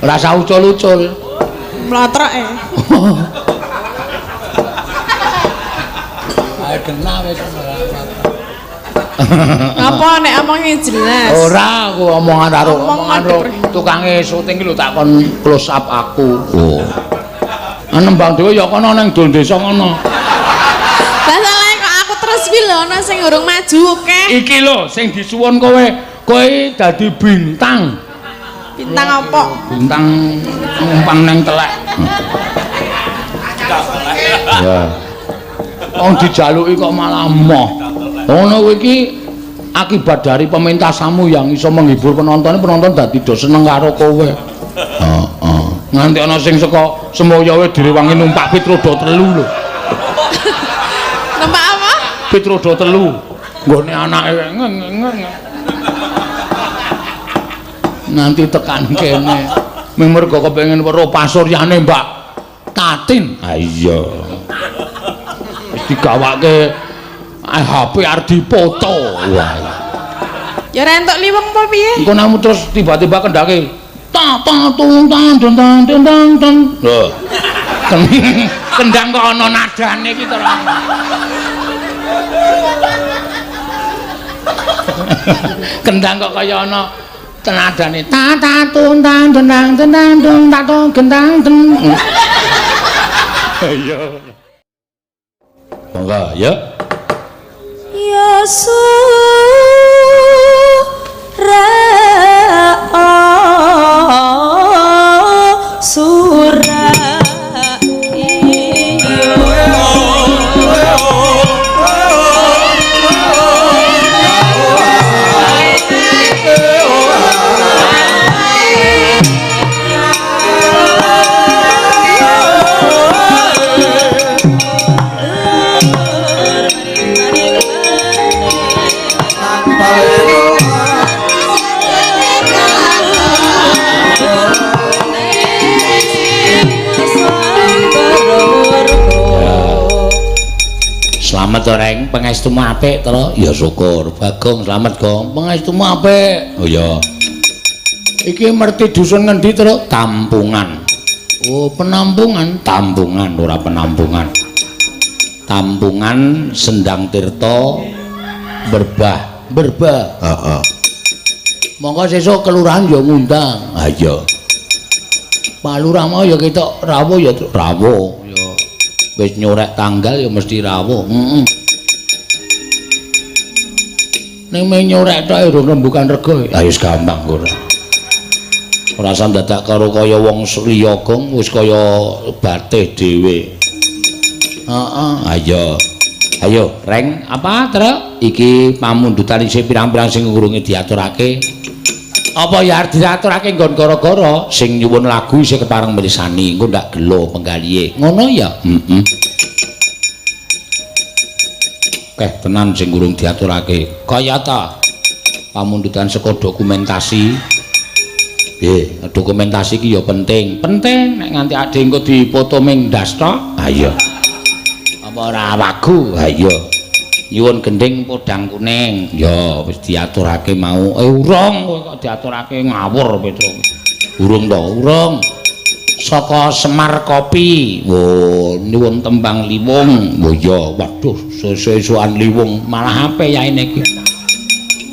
Ora usah ucul-ucul. Mlotrok e. Ayo kena wis ora. Apa nek omongnya jelas? Ora, aku omongan karo Omongan omongan karo tukange syuting ki lho tak kon close up aku. Oh. Nembang dhewe ya kono ning dol desa ngono. Lah salahe kok aku terus kuwi lho ana sing urung maju akeh. Iki lho sing disuwun kowe, kowe dadi bintang. Bintang apa? Bintang numpang nang telek. Ya. Wong dijaluki kok malah moh. Ngono kuwi iki akibat dari pementasanmu yang iso menghibur penonton, penonton dadi do seneng karo kowe. Heeh. Nganti ana sing saka Semoyo wae direwangi numpak pit roda telu lho. Numpak apa? Pit roda telu. Nggone anake ngeng ngeng. Nganti tekan kene. Ming mergo kepengin weruh pasuryane Mbak Tatin. Ha iya. Wis digawake HP arep dipoto. Wah. Ya ora entuk liweng apa piye? Engko namu terus tiba-tiba kendake ta ta tung tan tang tang tang tang. Lho. Kendang kok ana nadane iki to. Kendang kok kaya ana nadane ta ta tung tan tang tang tung ta tung gendang teng. Iya. Monggo, ya. Ya sura Slamet to, Reng, pangestumu apik to? Ya syukur. Bagong slamet, Gong. Pangestumu apik. Oh iya. Iki merti dusun ngendi to? Tampungan. Oh, penampungan. Tampungan ora penampungan. Tampungan Sendang Tirta Berbah. Berbah. Heeh. Monggo sesuk kelurahan ya ngundang. Ha iya. Pak Lurah mau ya ketok rawuh ya rawuh. Ya wis nyorek tanggal ya mesti rawuh. Heeh. Ning meh nyorek tok urung rembukan rega. Ha wis gampang ora. Ora usah dadak karo kaya wong liya Gong, wis kaya batih dhewe. Heeh, ayo. Ayo, Reng, apa, Truk? Iki pamundutan isih pirang-pirang sing urunge diaturake. Apa ya arep diaturake nggon gara-gara sing nyuwun lagu isih kepareng mirsani, engko ndak gelo penggalihe. Ngono ya? Heeh. Keh tenan sing urung diaturake. Kaya ta pamundutan saka dokumentasi. Nggih, dokumentasi iki ya penting. Penting nek nganti ade engko dipoto ming ndas tok. Ha iya. Apa ora wagu? Ha iya. Nyuwun gending podang kuning. Ya wis diaturake mau. Urung kowe kok diaturake ngawur Petro. Urung to, urung. Saka Semar Kopi. Wo, nyuwun tembang liwung. Wo ya, waduh, sesuk-esukan liwung malah ape yaene iki.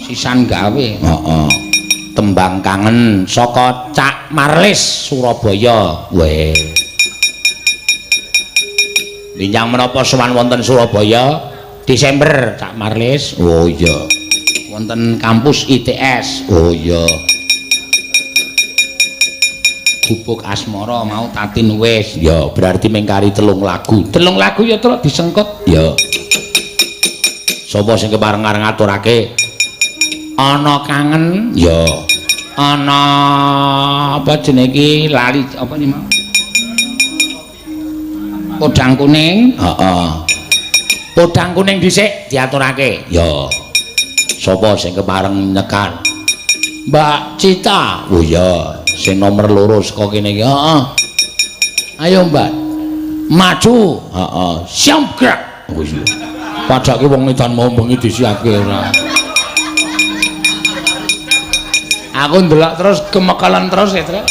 Sisan gawe. Heeh. Tembang kangen saka Cak Marlis Surabaya. Weh. Linjang menapa sowan wonten Surabaya? Desember Cak Marlis. Oh iya. Wonten kampus ITS. Oh iya. Gubuk Asmara mau Tatin wis. Ya, berarti mengkari telung lagu. Telung lagu ya terus disengkut. Ya. Sapa sing kepareng areng ngaturake? Ana kangen. Ya. Ana apa jenenge iki lali apa iki mau? Podang kuning. Heeh. Podang kuning dhisik diaturake. Ya. Sapa sing kepareng nyekar? Mbak Cita. Oh iya, sing nomor 2 saka kene iki. Heeh. Ayo Mbak. Maju. Heeh. Siap gerak. Oh iya. Padake wong edan mau bengi disiapke ora. Aku ndelok terus gemekalan terus ya, Trek.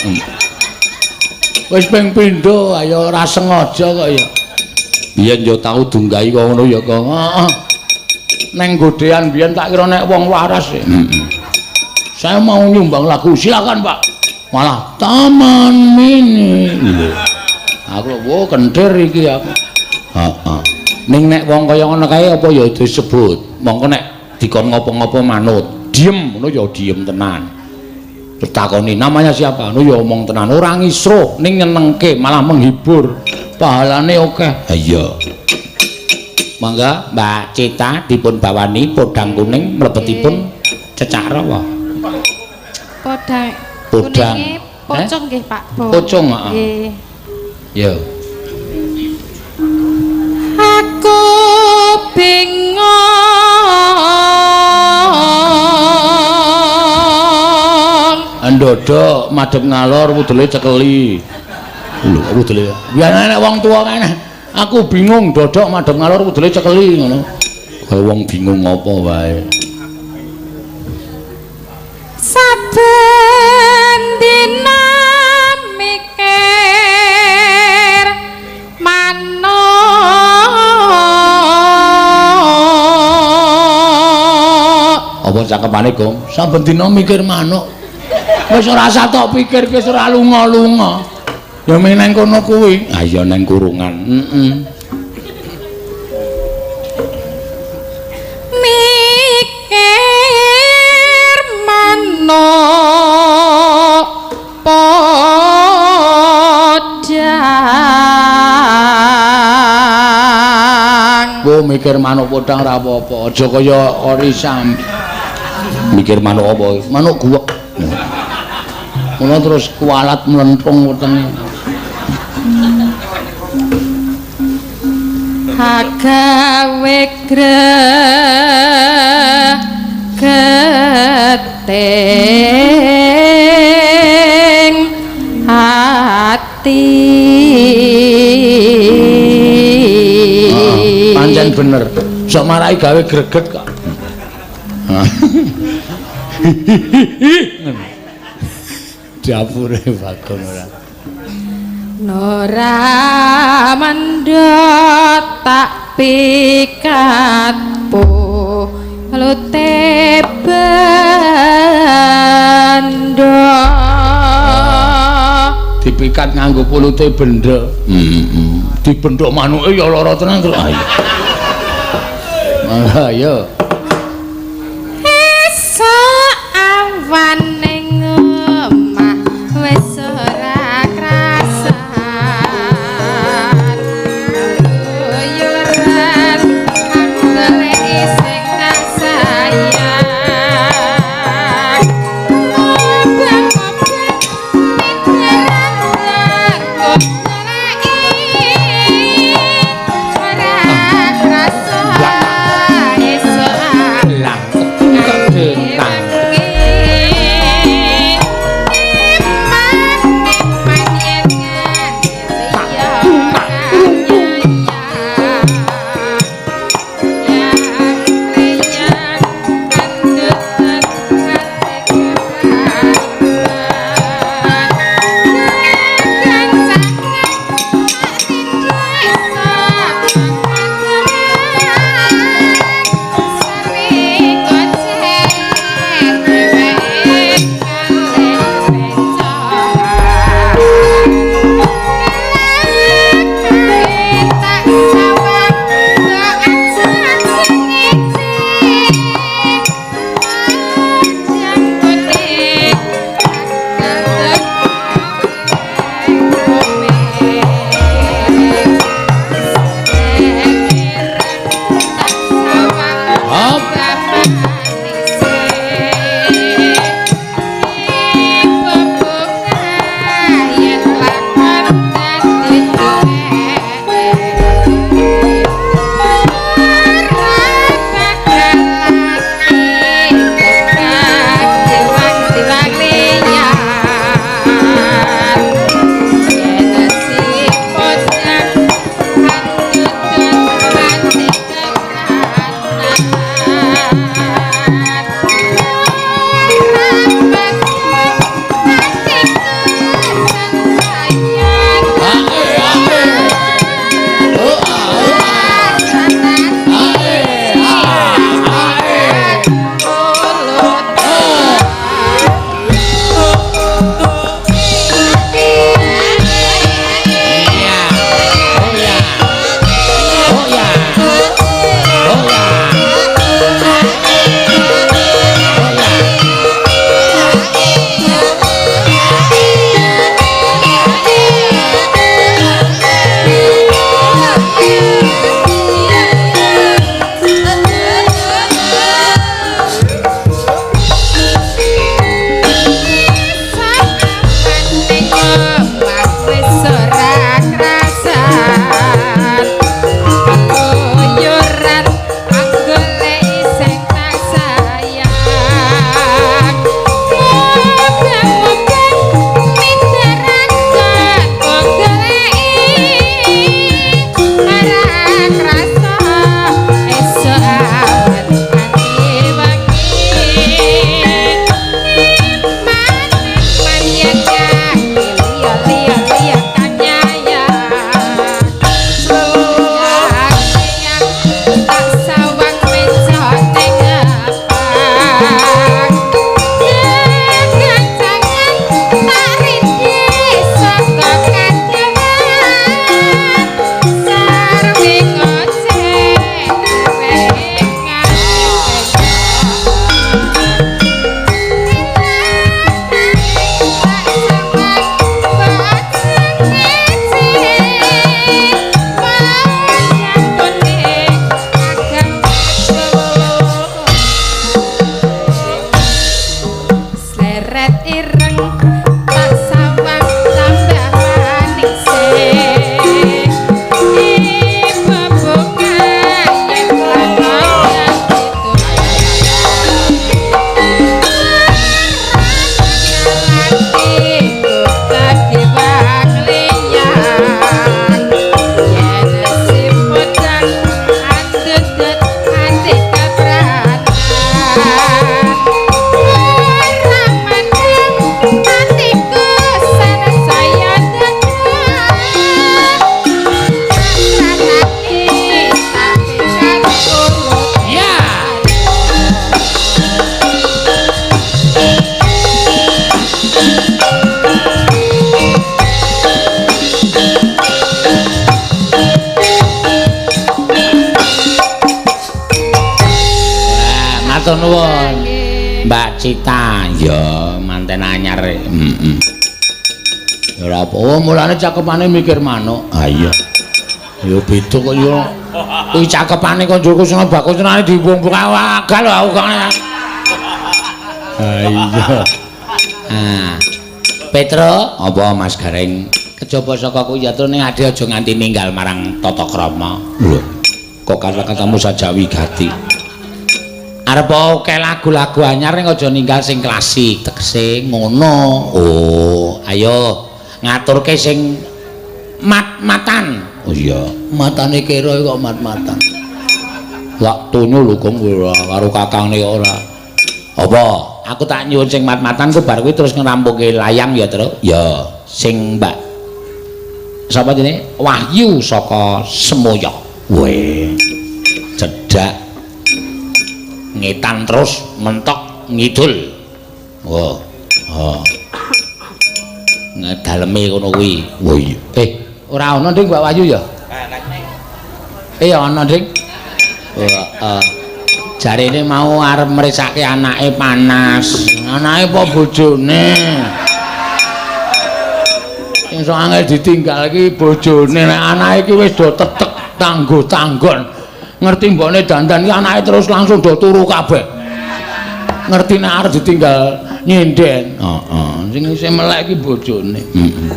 Wis ping pindho, ayo ora sengaja kok ya. Biyen yo tau dunggahi kok ngono ya kok. Heeh. Neng godean biyen tak kira nek wong waras. Heeh. Saya mau nyumbang lagu, silakan Pak. Malah Taman Mini. Lho. Aku lho kentir iki aku. Heeh. Ning nek wong kaya ngono kae apa ya disebut? Mongko nek dikon ngopo-ngopo manut, diem ngono ya diem tenan. Ditakoni namanya siapa? Ngono ya omong tenan, ora ngisruh ning nyenengke, malah menghibur. Pahalane akeh. Ha iya. Mangga Mbak Cita dipun bawani podang kuning mlebetipun cecak rawa. Podang podang kuninge pocong nggih Pak. Pocong heeh. Nggih. Ya. Aku bingung. Ndodok madhep ngalor wudele cekeli. Lho wudele. Biyen nek wong tuwa kene aku bingung ndodok madhep ngalor wudele cekeli ngono. Kaya wong bingung apa wae. Saben dina mikir manuk. Apa cakepane, Gong? Saben dina mikir manuk. Wis ora usah tok pikir, wis ora lunga-lunga. Ya mung nang kono kuwi. Ha iya nang kurungan. Heeh. Mikir manuk podang. Wo mikir manuk podang ora apa-apa, aja kaya orisam. Mikir manuk apa? Manuk guwek. Ngono terus kualat mlentung wetenge. Hagawe gregeting ati. Pancen bener. Sok marai gawe greget kok. Dapure Bagong ora. Nora mendot tak pikat pulute bendo. Dipikat nganggo pulute benda. Heeh. Dibendhok manuke ya lara tenan terus. Ayo. Mangga ayo. Esuk awan ning omah wis ora krasan. Keluyuran aku goleki sing tak sayang. Mobang-mobang pikiran kok goleki ora krasa esuk Matur nuwun. Mbak Cita, ya manten anyar. Heeh. Ya ora apa. Oh, mulane cakepane mikir manuk. Ha iya. Ya beda kok ya. Kuwi cakepane kok njur kusuna bakusnane diwong-wong wagal aku kok. Ha iya. Ah. Petro, apa Mas Gareng? Kejaba saka kuwi ya ning ade aja nganti ninggal marang tata krama. Lho. Kok kata-katamu saja wigati. Arep akeh lagu-lagu anyar ning aja ninggal sing klasik, tegese ngono. Oh, ayo ngaturke sing mat-matan. Oh iya, matane kira kok mat-matan. Lak tunyu lho Gong ora karo kakangne ora. Apa? Aku tak nyuwun sing mat-matan ku bar kuwi terus ngrampungke layang ya, Tru. Ya, sing Mbak sapa jenenge? Wahyu saka Semoyo. Weh. Cedhak. Ngetan terus mentok ngidul. Oh. Oh. Ngedaleme ngono kuwi. Oh iya. Ora ana Ding Mbak Wahyu ya? Ana Ding. Heeh. Jarene mau arep mresake anake panas. Anake apa bojone? Sing sok angel ditinggal iki bojone, nek anake iki wis do tetek tanggo-tanggon. Ngerti mbokne dandan iki anake terus langsung do turu kabeh. Ngerti nek arep ditinggal nyinden. Heeh. Sing isih melek iki bojone. Heeh.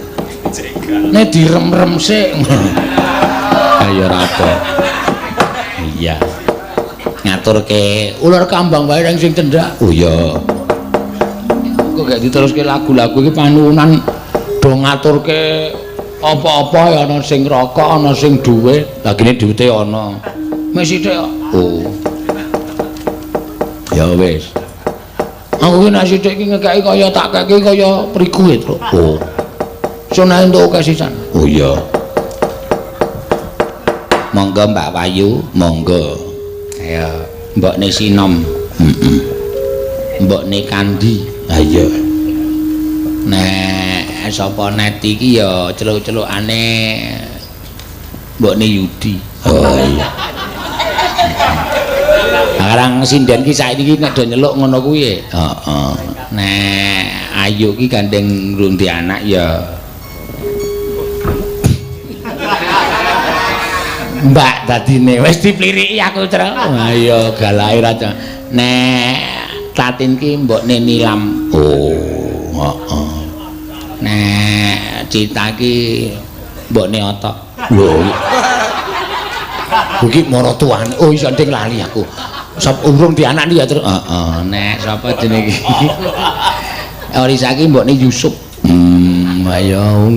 Nek direm-rem sik. Ayo ora apa. Iya. Ngaturke ular kambang wae nang sing cendhak. Oh iya. Kok gak diteruske lagu-lagu iki panuwunan do ngaturke apa-apa ya ana sing rokok, ana sing duwe. Lah gene duwite ana. Mek sithik kok. Oh. Ya wis. Aku ki nek sithik iki ngekeki kaya tak keki kaya priku e, Truk. Oh. Sunah entuk akeh sisan. Oh iya. Monggo Mbak Wahyu, monggo. Ayo, mbokne Sinom. Heeh. Mbokne Kandi. Ha iya. Nek sapa Neti iki ya celuk-celukane mbokne Yudi. Oh iya. Sekarang sinden ki saiki iki nek do nyeluk ngono kuwi. Heeh. Nek Ayu ki gandeng rundi anak ya Mbak dadine wis dipliriki aku, Tru. Ha iya galake ra. Nek Tatin ki mbokne Nilam. Oh, heeh. Nek Cita ki mbokne Otok. Lho. Iki maratuwane. Oh iya nding lali aku. Sop urung dianak ya, Tru. Heeh. Nek sapa jenenge iki? Orisa ki mbokne Yusuf. Ayo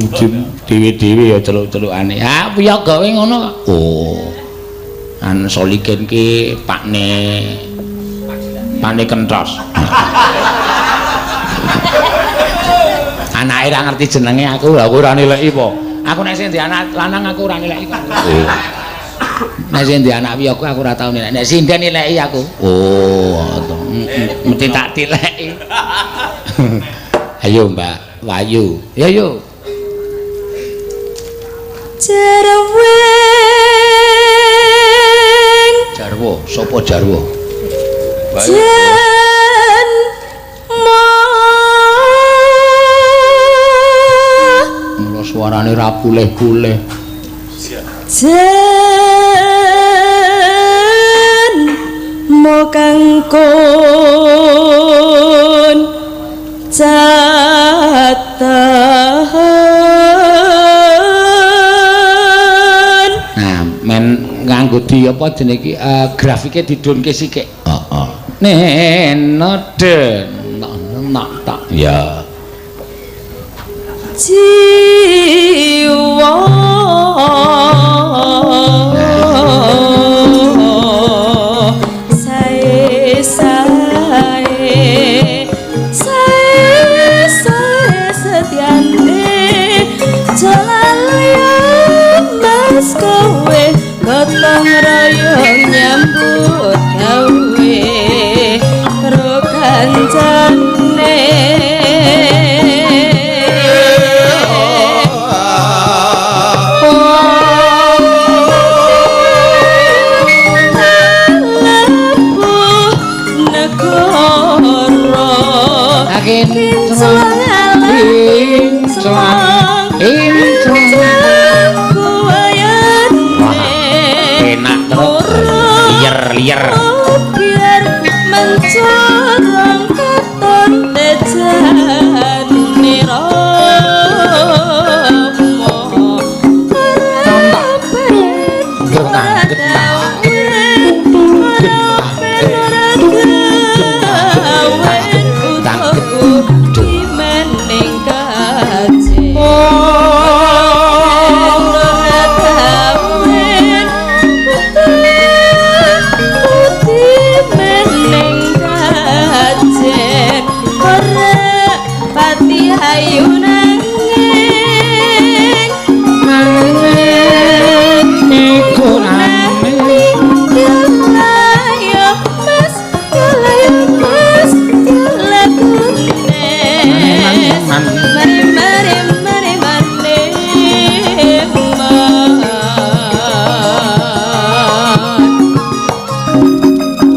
dhewe-dhewe ya celuk-celukane. Ha piye gawe ngono kok. Oh. An Solikin ki pakne Kentos. Anake ora ngerti jenenge aku, lha aku ora nileki po. Aku nek sing ndek anak lanang aku ora nileki kok. Oh. Nek sing ndek anak wiyaga aku ora tau nileki. Nek sinden nileki aku. Oh, mesti tak tileki. Ayo Mbak Wahyu. Ya yo. Jarweng. Jarwo, sapa jarwo? Jen mo. Mula suarane ra pulih-pulih. Jen mo kangkon catahan. Nah, men nganggo di apa jenenge iki grafike didunke sithik. Heeh. Neno den nak tak. Ya. Jiwa sae sae sae sae setiane jalal mas kowe gotong royong nyambut gawe karo kancane. Layer. Biar mencorong katon tejane rama ora dawen utaku dimening kaje ora dawen utaku dimening kajen ora pati ayu nanging Iku nanging Kelayo mas, kelayo mas, kelakunes. Mari mari mari mari man.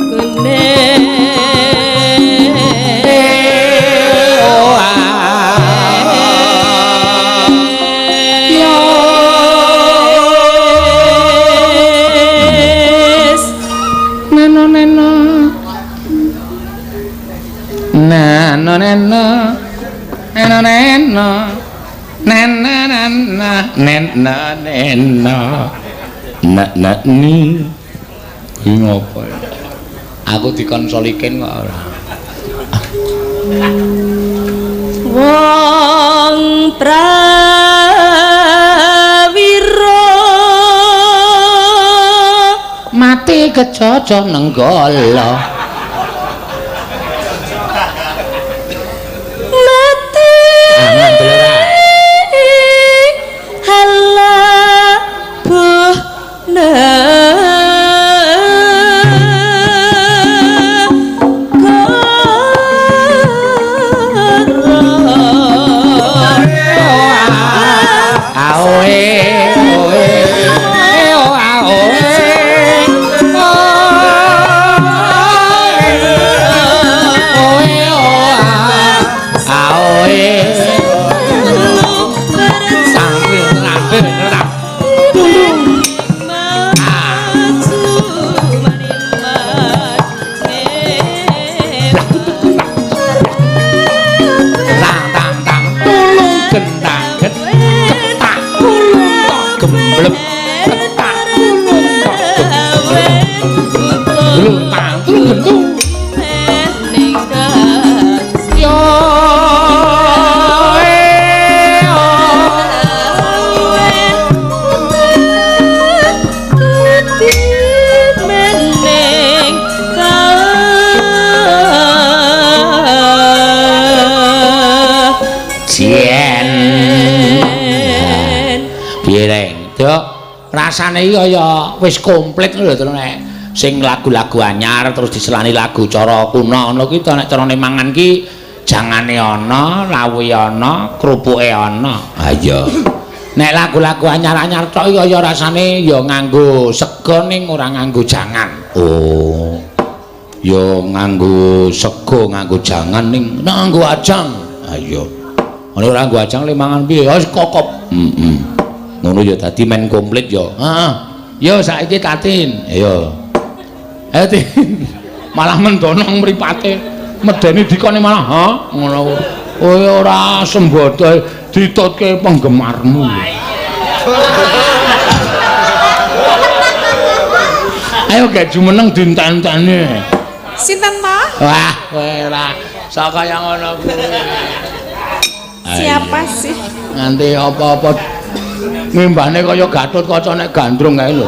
Kunes. Oh, ah. Neno neno. Nano neno. Neno neno. Nena nena nena nena. Na na ni. Iki ngopo ya? Aku dikonsolikin kok ora. Wong prawira Mati kecoco nenggala. Mati Ah, ngandel ora. halabuh Aoe oe. E o aoe. Oe o a. Aoe. Sangwil rampir rap. Tang tang tang tulung gentang ketak tulung tok gembleb ketak tulung tok gembleb. Tulung tang tulung gentung. Yo e o. Jien. Piye Reng? Dok, rasane iki kaya wis komplit ngono lho to nek sing lagu-lagu anyar terus diselani lagu cara kuno ngono ki to nek carane mangan ki jangane ana, lawuhe ana, krupuke ana. Ha iya. Nek lagu-lagu anyar-anyar tok iki kaya rasane ya nganggo sega ning ora nganggo jangan. Oh. Ya nganggo sega, nganggo jangan ning nganggo ajang. Ha iya. Nek ora nganggo ajang le mangan piye? Ya wis kokop. Heeh. Ngono ya dadi men komplit ya. Heeh. Yo saiki Tatin. Ayo. Ayo Tin. Malah mendonong mripate. Medeni dikone malah, ha? Ngono. Kowe ora sembodo ditutke penggemarmu. Ayo gak jumeneng dinten-enteni. Sinten ta? Wah, kowe ora sok kaya ngono kuwi. Siapa sih? Nganti apa-apa ngimbane kaya Gatotkaca nek gandrung kae lho.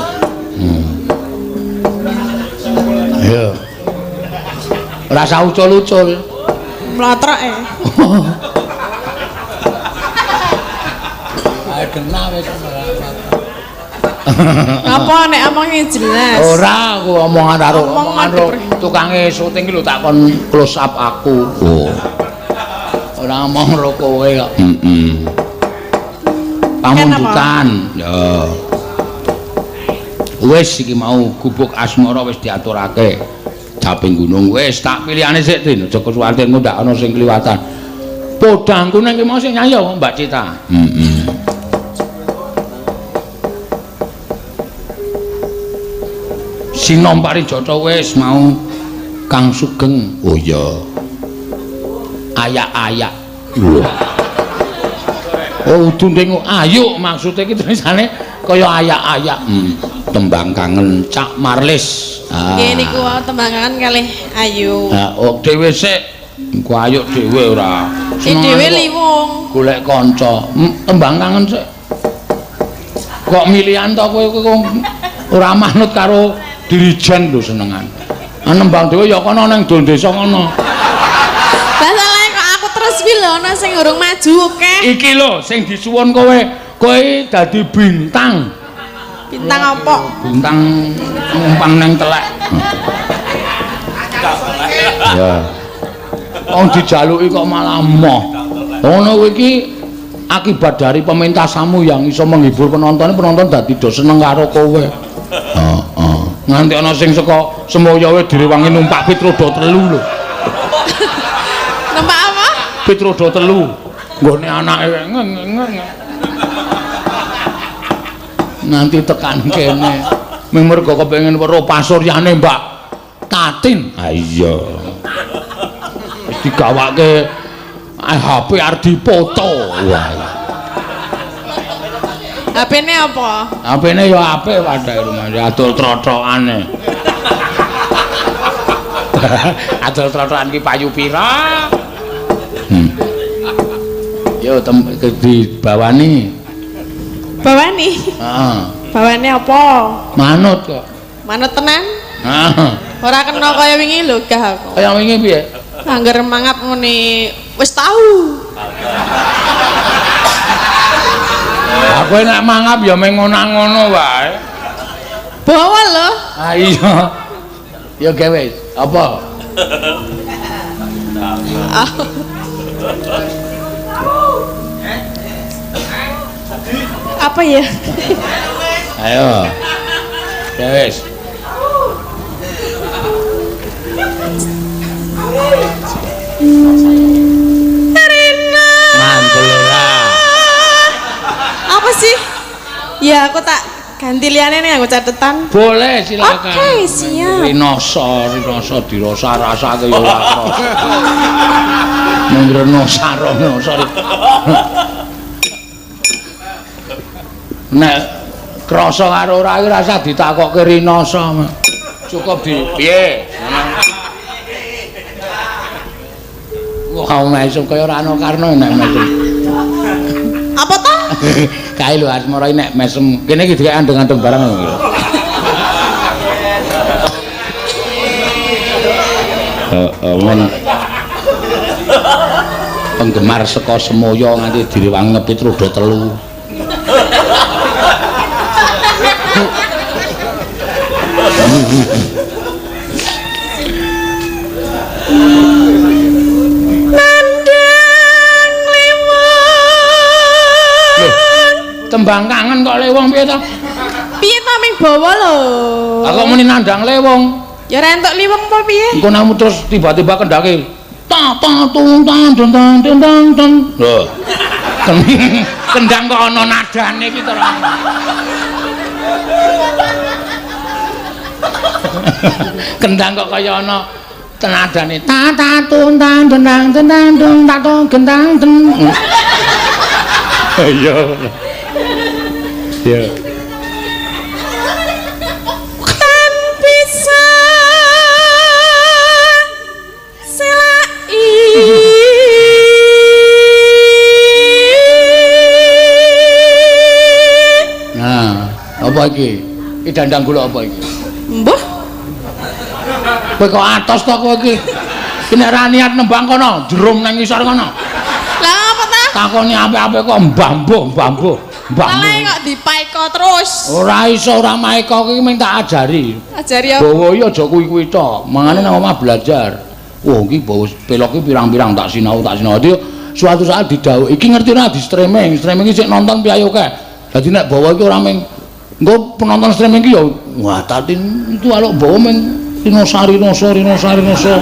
Ayo. Ora usah ucul-ucul. Mlotrok e. Ayo kena wis ora. Apa nek omonge jelas? Ora, aku omongan karo Omong omongan karo madhep. tukange syuting ki lho tak kon close up aku. Oh. Ora omong karo kowe kok. Heeh. Pamundutan. Ya. Wis iki mau gubuk asmara wis diaturake. Caping gunung wis tak pilihane sik Tin, aja kuwatir engko ndak ana sing kliwatan. Podang kuning ki mau sing nyanyi apa Mbak Cita? Heeh. Sinom Parijata wis mau Kang Sugeng. Oh iya. Ayak-ayak. Lho. Oh udu ning ayu maksude iki tulisane kaya ayak-ayak. Tembang kangen Cak Marlis. Nggih niku wau tembang kangen kalih Ayu. Ha, oh dhewe sik. Engko ayu dhewe ora. Dhewe liwung. Golek kanca. Tembang kangen sik. Kok milihan to kowe kok ora manut karo dirijen lho senengan. Nembang dhewe ya kono nang dol desa kono. Masalahe kok aku terus kuwi lho ana sing urung maju akeh. Iki lho sing disuwun kowe, kowe dadi bintang. Bintang apa? Bintang numpang nang telek. Ya. Wong dijaluki kok malah moh. Ngono kuwi iki akibat dari pementasanmu yang iso menghibur penonton, penonton dadi do seneng karo kowe. Heeh. Nganti ana sing saka Semoyo wae direwangi numpak pit roda telu lho. Numpak apa? Pit roda telu. Nggone anake nganti tekan kene. Ming mergo kepengin weruh pasuryane Mbak Tatin. Ha iya. Wis digawake HP arep dipoto. Wah. HP-ne apa? HP-ne ya apik padhae rumah adol trothokane. Adol trothokan ki payu pira? Yo dibawani. Bawani? Heeh. Bawane apa? Manut kok. Manut tenan? Heeh. Ora kena kaya wingi lho gah aku. Kaya wingi piye? Angger mangap ngene wis tau. Aku nek mangap ya meng ngono-ngono wae. Bawa lho. Ah iya. Ya gawe apa? Apa ya? Ayo. Ya wis. Rina. Mantul ora. Apa sih? Ya aku tak ganti liyane nih aku catetan. Boleh silakan. Oke, siap. Rinoso, rinoso dirosa rasake ya ora krasa. Mung renosa renosa. Nek krasa karo ora iki rasa ditakokke rinoso. Cukup di piye? Wah, mesum kaya ora ana karno nek mesum. Apa ta? Kae lho Asmara nek mesem. Kene iki dikek andeng-andeng barang lho. Heeh, men. Penggemar saka Semoyo nganti direwangi ngepit roda telu. Nandang lewang. Tembang kangen kok lewong piye to? Piye to ming bawa lho. Lah kok muni nandang lewong? Ya ora entuk liweng apa piye? Engko namu terus tiba-tiba kendake ta ta tung tan tun tan tun tan tun. Lho. Kendang kok ana nadane iki to. Kendang kok kaya ana tenadane ta ta tun tan tendang tendang tung ta tung gendang ten. Iya. Ya. Tan bisa selai. Nah, apa iki? Iki dandang gula apa iki? Mbuh. Kowe kok atos to kowe iki? Iki nek ra niat nembang kono, jerum nang ngisor kono. Lah apa ta? Takoni apik-apik kok mbah-mbuh, mbah-mbuh. Malah kok dipaeka terus. Ora iso ora maeka iki mung tak ajari. Ajari apa? Bawa iki aja kuwi-kuwi tok. Mangane nang omah belajar. Wah, iki bawa pelok iki pirang-pirang tak sinau, tak sinau. Dadi suatu saat didhawuhi iki ngerti ora di streaming, streaming iki sik nonton piye akeh. Dadi nek bawa iki ora mung engko penonton streaming iki ya wah Tatin itu aluk bawa mung Rinosari Rinoso Rinosari Rinoso.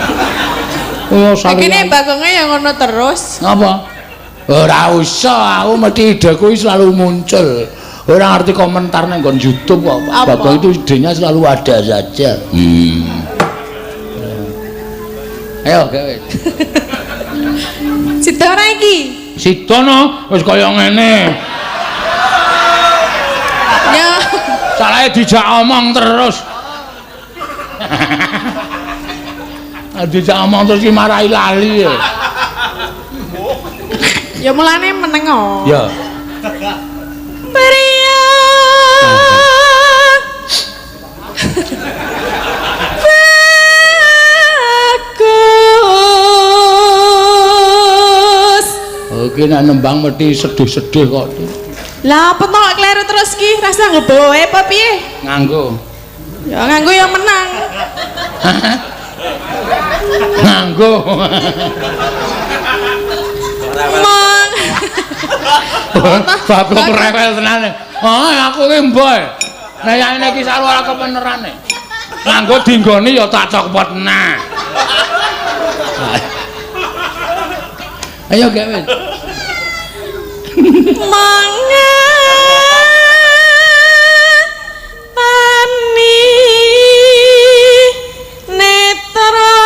Oh, sari. Iki bagonge ya ngono terus. Ngapa? Ora usah, aku mesti ide kuwi selalu muncul. Ora ngerti komentar nang nggon YouTube kok. Pak Bagong itu idenya selalu ada saja. Ayo gawe. Sida ora iki? Sida no, wis kaya ngene. Ya. Salahe dijak omong terus. Dijak omong terus ki marai lali ya. Ya mulane meneng kok. Ya. Priya. Bagus. Oke, nek nembang mesti sedih-sedih kok. Lah apa to kok kleru terus ki? Rasa nggo bawa apa piye? Nganggo. Ya nganggo ya menang. Nganggo. Mong. Bagong rewel tenan. Oh, aku ki mboy. Nek yane iki saru ora kebenerane. Nganggo dinggoni ya tak copot nah. Ayo gawe. Mangatani netra.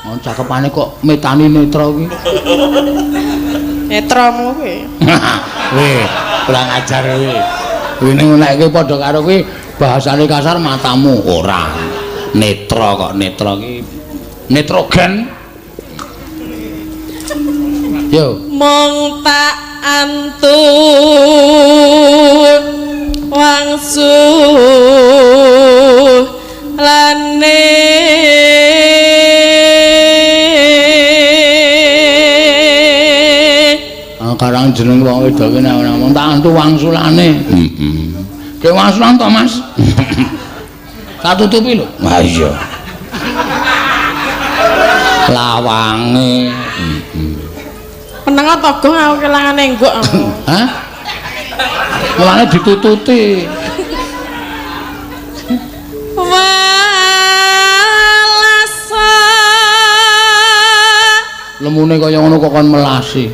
Oh, cakepane kok metani netra kuwi. Netramu kuwi. Weh, kurang ajar kowe. Kuwi ning nek kowe padha karo kuwi bahasane kasar matamu ora. Netra kok netra ki nitrogen. Yo. Mong tak antun wangsu lane. Karang jeneng wong wedok ki nek ora mung tak antu wangsulane. Heeh. Ke wangsulan to, Mas? Tak tutupi lho. Ha iya. Lawange. Heeh. Meneng to Gong, aku kelangan enggok aku. Hah? Mulane ditututi. Walasa. Lemune kaya ngono kok kon melasi.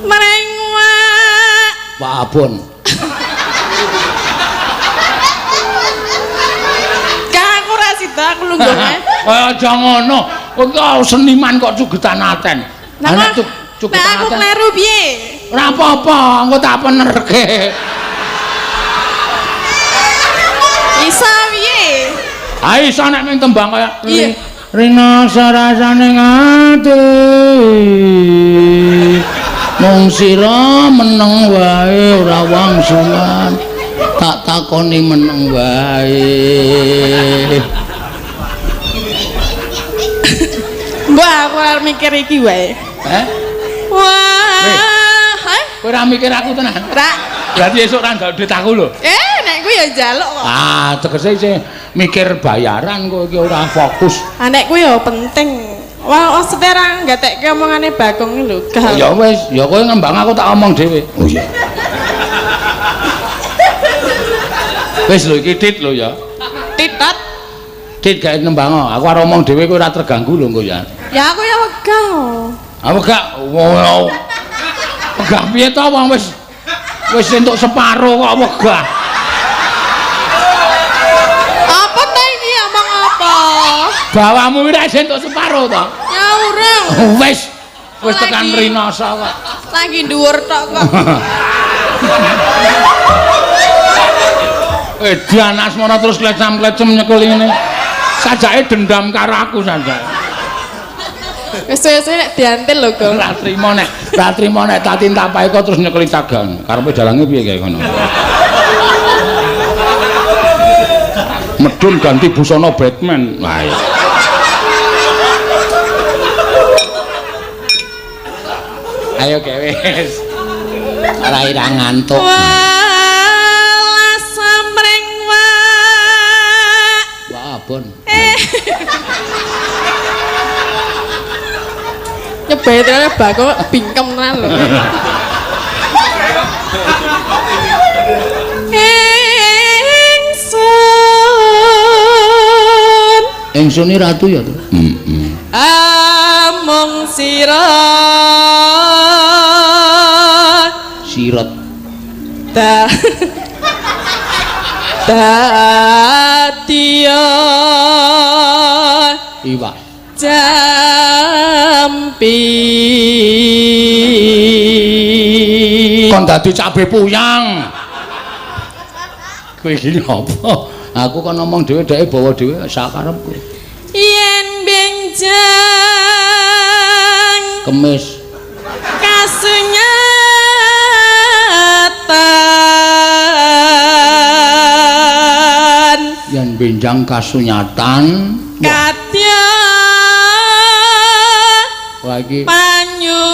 Mring wak. Pak Abon. Kang aku ora sida aku lungguh ae. Kaya aja ngono. Kowe iki seniman kok cugetan aten. Lah Nek cugetan aku aten. kleru piye? Ora apa-apa, engko tak penerke. Isa piye? Ha iso nek ming tembang kaya Iya. Rina sarasane ati. Mung sira meneng wae ora wangsulan. Tak takoni meneng wae. Mbak aku ora mikir iki wae. Heh? Wah, heh? Kowe ora mikir aku tenan? Ora. Berarti esuk ora njaluk duit aku lho. Nek kuwi ya njaluk kok. Ah, tegese isih mikir bayaran kowe iki ora fokus. Ah, nek kuwi ya penting. Wah, maksudnya ora nggatekke omongane Bagong lho. Gak. Ya wis, ya kowe ngembang aku tak omong dhewe. Oh iya. Wis lho iki Tit lho ya. Titot. Tit gawe nembang, aku arep omong dhewe kowe ora terganggu lho engko ya. Ya aku ya wegah. Aku gak wegah piye to wong wis wis entuk separo kok wegah. Apa ta iki omong apa? Bawamu ora entuk separo to? Ya urung. Wis wis tekan rinasa kok. Lagi dhuwur tok kok. Edan asmara terus klecam-klecem nyekel ngene. Sajake dendam karo aku sajake. Wis suwe-suwe nek diantil lho, Gong. Ora trimo nek, ora trimo nek tatin tapahe kok terus nyekeli cagang. Karepe dalange piye kae ngono. Medun ganti busana Batman. Wah. Iya. Ayo gawe wis. Ora ira ngantuk. Walah samring wak. Wah, abon. Nyebai terus Bagong bingkem tenan lho. Ingsun. Ingsun iki ratu ya to? Heeh. Amung sira Irot. Da. Dadiya Iwak. Jampi. Kon dadi cabe puyang. Kowe iki apa? Aku kon ngomong dhewe dheke bawa dhewe sakarepku. Yen benjang Kemis kasunyatan yen benjang kasunyatan. Kadya Wah iki panyu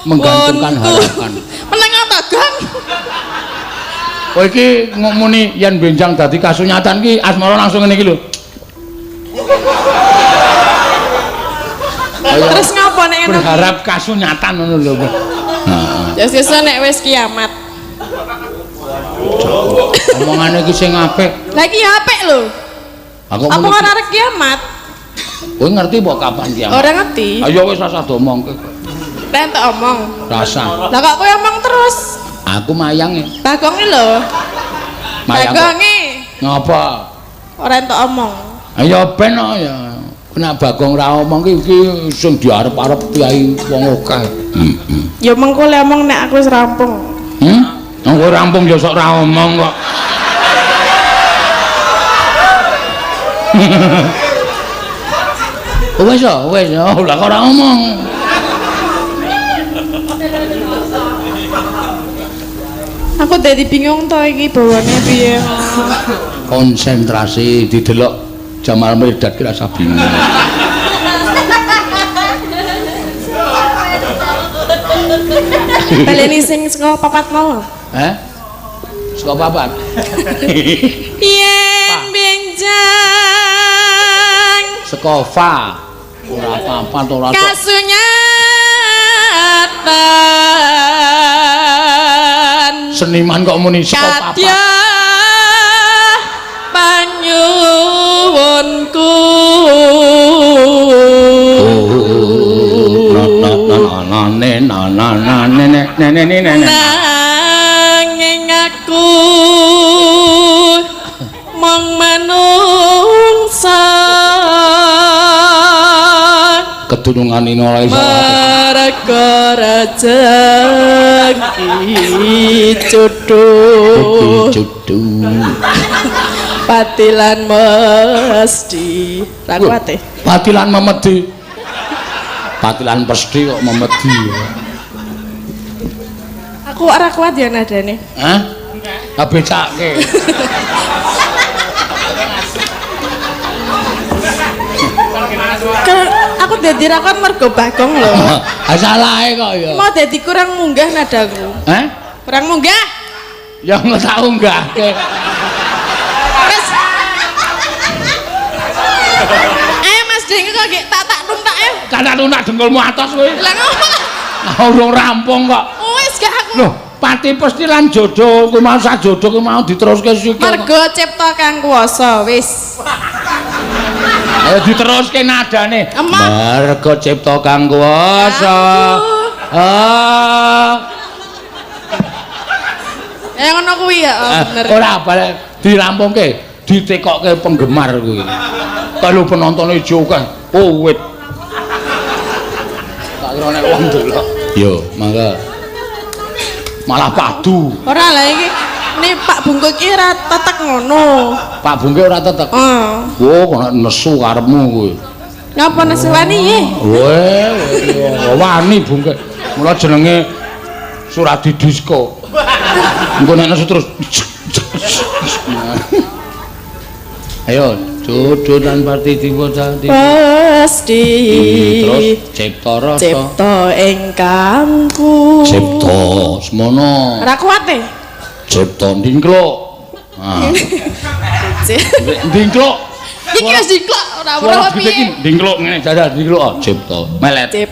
menggantungkan harapan. Meneng apa, Gong? Kowe iki ngomuni yen benjang dadi kasunyatan ki asmara langsung ngene iki lho. Terus ngapa nek ngono? Berharap kasunyatan ngono lho. Heeh. Ya sesuk nek wis kiamat. Omongane iki sing apik. Lah iki ya apik lho. Aku Apa ora arep kiamat? Kowe ngerti apa kapan kiamat? Ora ngerti. Ayo wis rasa domongke. Lah entuk omong. Rasa. Lah kok kowe omong terus? Aku mayang e. Bagonge lho. Mayang. Bagonge. Ngapa? Ora entuk omong. Ayo ben ya. Nek Bagong ra omong ki iki sing diarep-arep kiai wong akeh. Heeh. Ya mengko le omong nek aku wis rampung. Engko rampung ya sok ra omong kok. Wis ya, wis. Lah kok ora omong. Aku dadi bingung to iki bawane piye. Konsentrasi didelok Jamal Mirdad ki rasa bingung. Baleni sing saka papat mau. Heh? Saka papat. Yen benjang saka fa. Ora papat ora tok. Kasunyatan. Seniman kok muni saka papat. Kadya panyuwunku. Nanging aku mung manungsa kedunungan ora iso merga rejeki jodoh patilan mesti ra kuwate patilan memedi patilan pesti kok memedi. Aku ora kuat ya nadane. Hah? Ha becake. Aku dadi ra kuat mergo Bagong lho. Ha salahe kok ya. Mau dadi kurang munggah nadaku. Hah? Kurang munggah? Ya engko tak unggahke. Wis. Ayo Mas Deng kok gek tak tuntak ayo. Tak tuntak dengkulmu atos kowe. Lah ngopo? Urung rampung kok. Wis gak aku. Loh, pati pesti lan jodoh kuwi mau sak jodoh kuwi mau diteruske sikil. Mergo cipta kang kuwasa wis. Ayo diteruske nadane. Mergo cipta kang kuwasa. Ah. Ya ngono kuwi ya, bener. Ora balik dirampungke, ditekokke penggemar kuwi. Kalau penontone akeh, oh wit. Tak kira nek wong delok. Yo, mangga. Malah padu. Ora lah iki. Ini Pak Bungkuk iki ora tetek ngono. Pak Bungkuk ora tetek. Heeh. Oh, kok nesu karepmu kowe. Ngapa nesu wani ye? Weh, wani Bungkuk. Mula jenenge Suradi Disko. Engko nek nesu terus. Ayo, jodoh lan pati diwocah pasti. Terus cipta rasa. Cipta ingkangku. Cipta semono. Ora kuat e. Cipta ndingkluk. Ah. Ndingkluk. Iki wis ndingkluk ora ora piye. Ndingkluk ngene jajal ndingkluk cipta. Melet. Cip.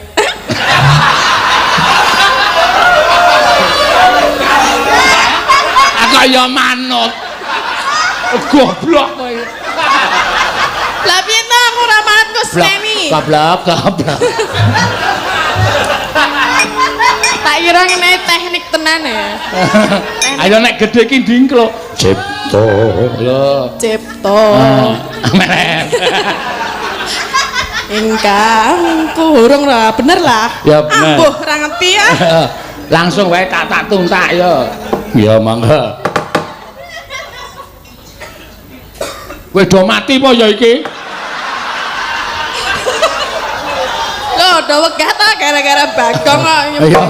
Aku ya manut. Goblok kowe. Lah piye to aku ora manut kok seneni. Goblok, goblok. Tak kira ngene teknik tenan ya. Ayo nek gedhe iki ndingkluk. Cipta. Lho. Cipta. Meret. Ingkang kurung lah, bener lah. Ya bener. Ambuh ora ngerti ya. Langsung wae tak tak tuntak ya. Ya mangga. Kowe do mati apa ya iki? Lho, do wegah ta gara-gara Bagong kok. Ya.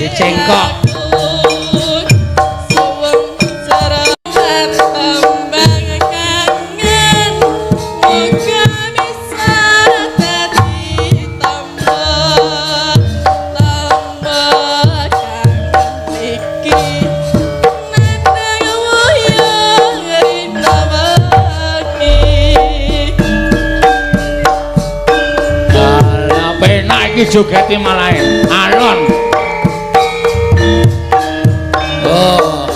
Dicengkok. Penak iki jogete malah alon. Oh.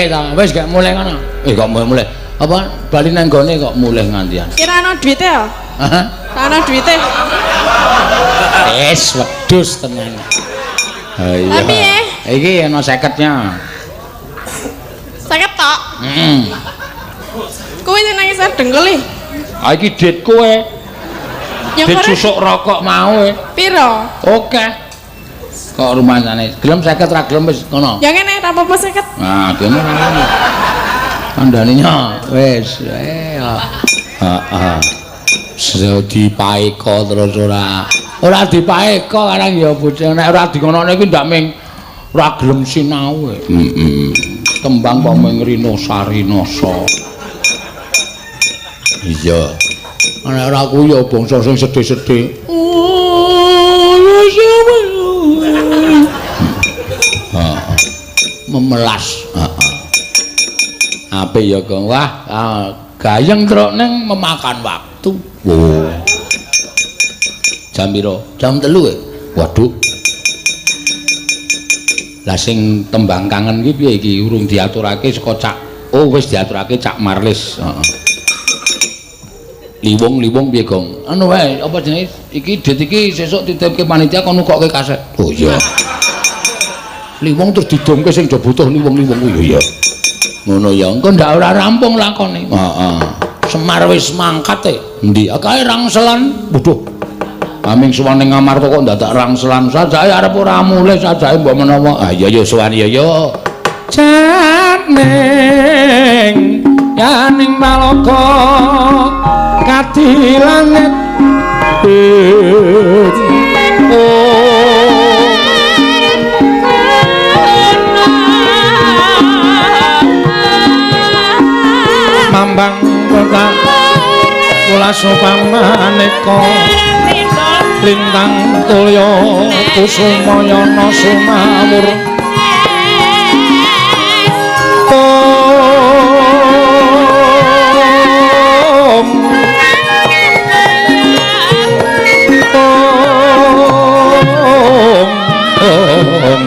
Mulih ta. Wis gak mulih ngono. Kok mulih. Apa bali nang gone kok mulih ngantian. Kira ana duwite ya? Hah? Ana duwite. Wis wedhus tenan. Ha iya. Lah piye? Iki ana 50-nya. 50 tok. Heeh. Kuwi sing nang isor dengkul iki. Ah iki dit kowe. Ya Dit ora. susuk rokok mau e. Piro? Oke. Kok rumangsane gelem 50 ra gelem wis ngono. Ya ngene ra apa-apa 50. Nah, dene ora ngono. Kandhane wis. Heeh. Dipaeka terus ora. Ora dipaeka karang ya bocah nek ora dingonokne iki ndak ming ora gelem sinau e. Heeh. Tembang kok ming rino sarinasa. Iya. Nek ora kuwi ya bangsa sing sedih-sedih. Heeh. Memelas. Heeh. Ape ya, Gong? Wah, gayeng truk ning memakan waktu. Oh. Jam piro? Jam 3 e. Waduh. Lah sing tembang kangen iki piye iki? Urung diaturake saka Cak. Oh, wis diaturake Cak Marlis. Heeh. Liwung-liwung piye, Gong? Anu wae, apa jenenge? Iki dit iki sesuk titipke panitia kon nukokke kaset. Oh iya. Liwung terus didumke sing do butuh liwung-liwung kuwi ya. Ngono ya, engko ndak ora rampung lakone. Heeh. Semar wis mangkat e. Endi? Kae rangselan. Waduh. Aming sowan ning Ngamarta kok ndadak rangselan. Sajake arep ora mulih sajake mbok menawa. Ah iya ya sowan ya ya. Janing yaning malaga kadi langit. Mambang kota kula supamaneka lintang tulya kusumayana sumawur. Om Om Om.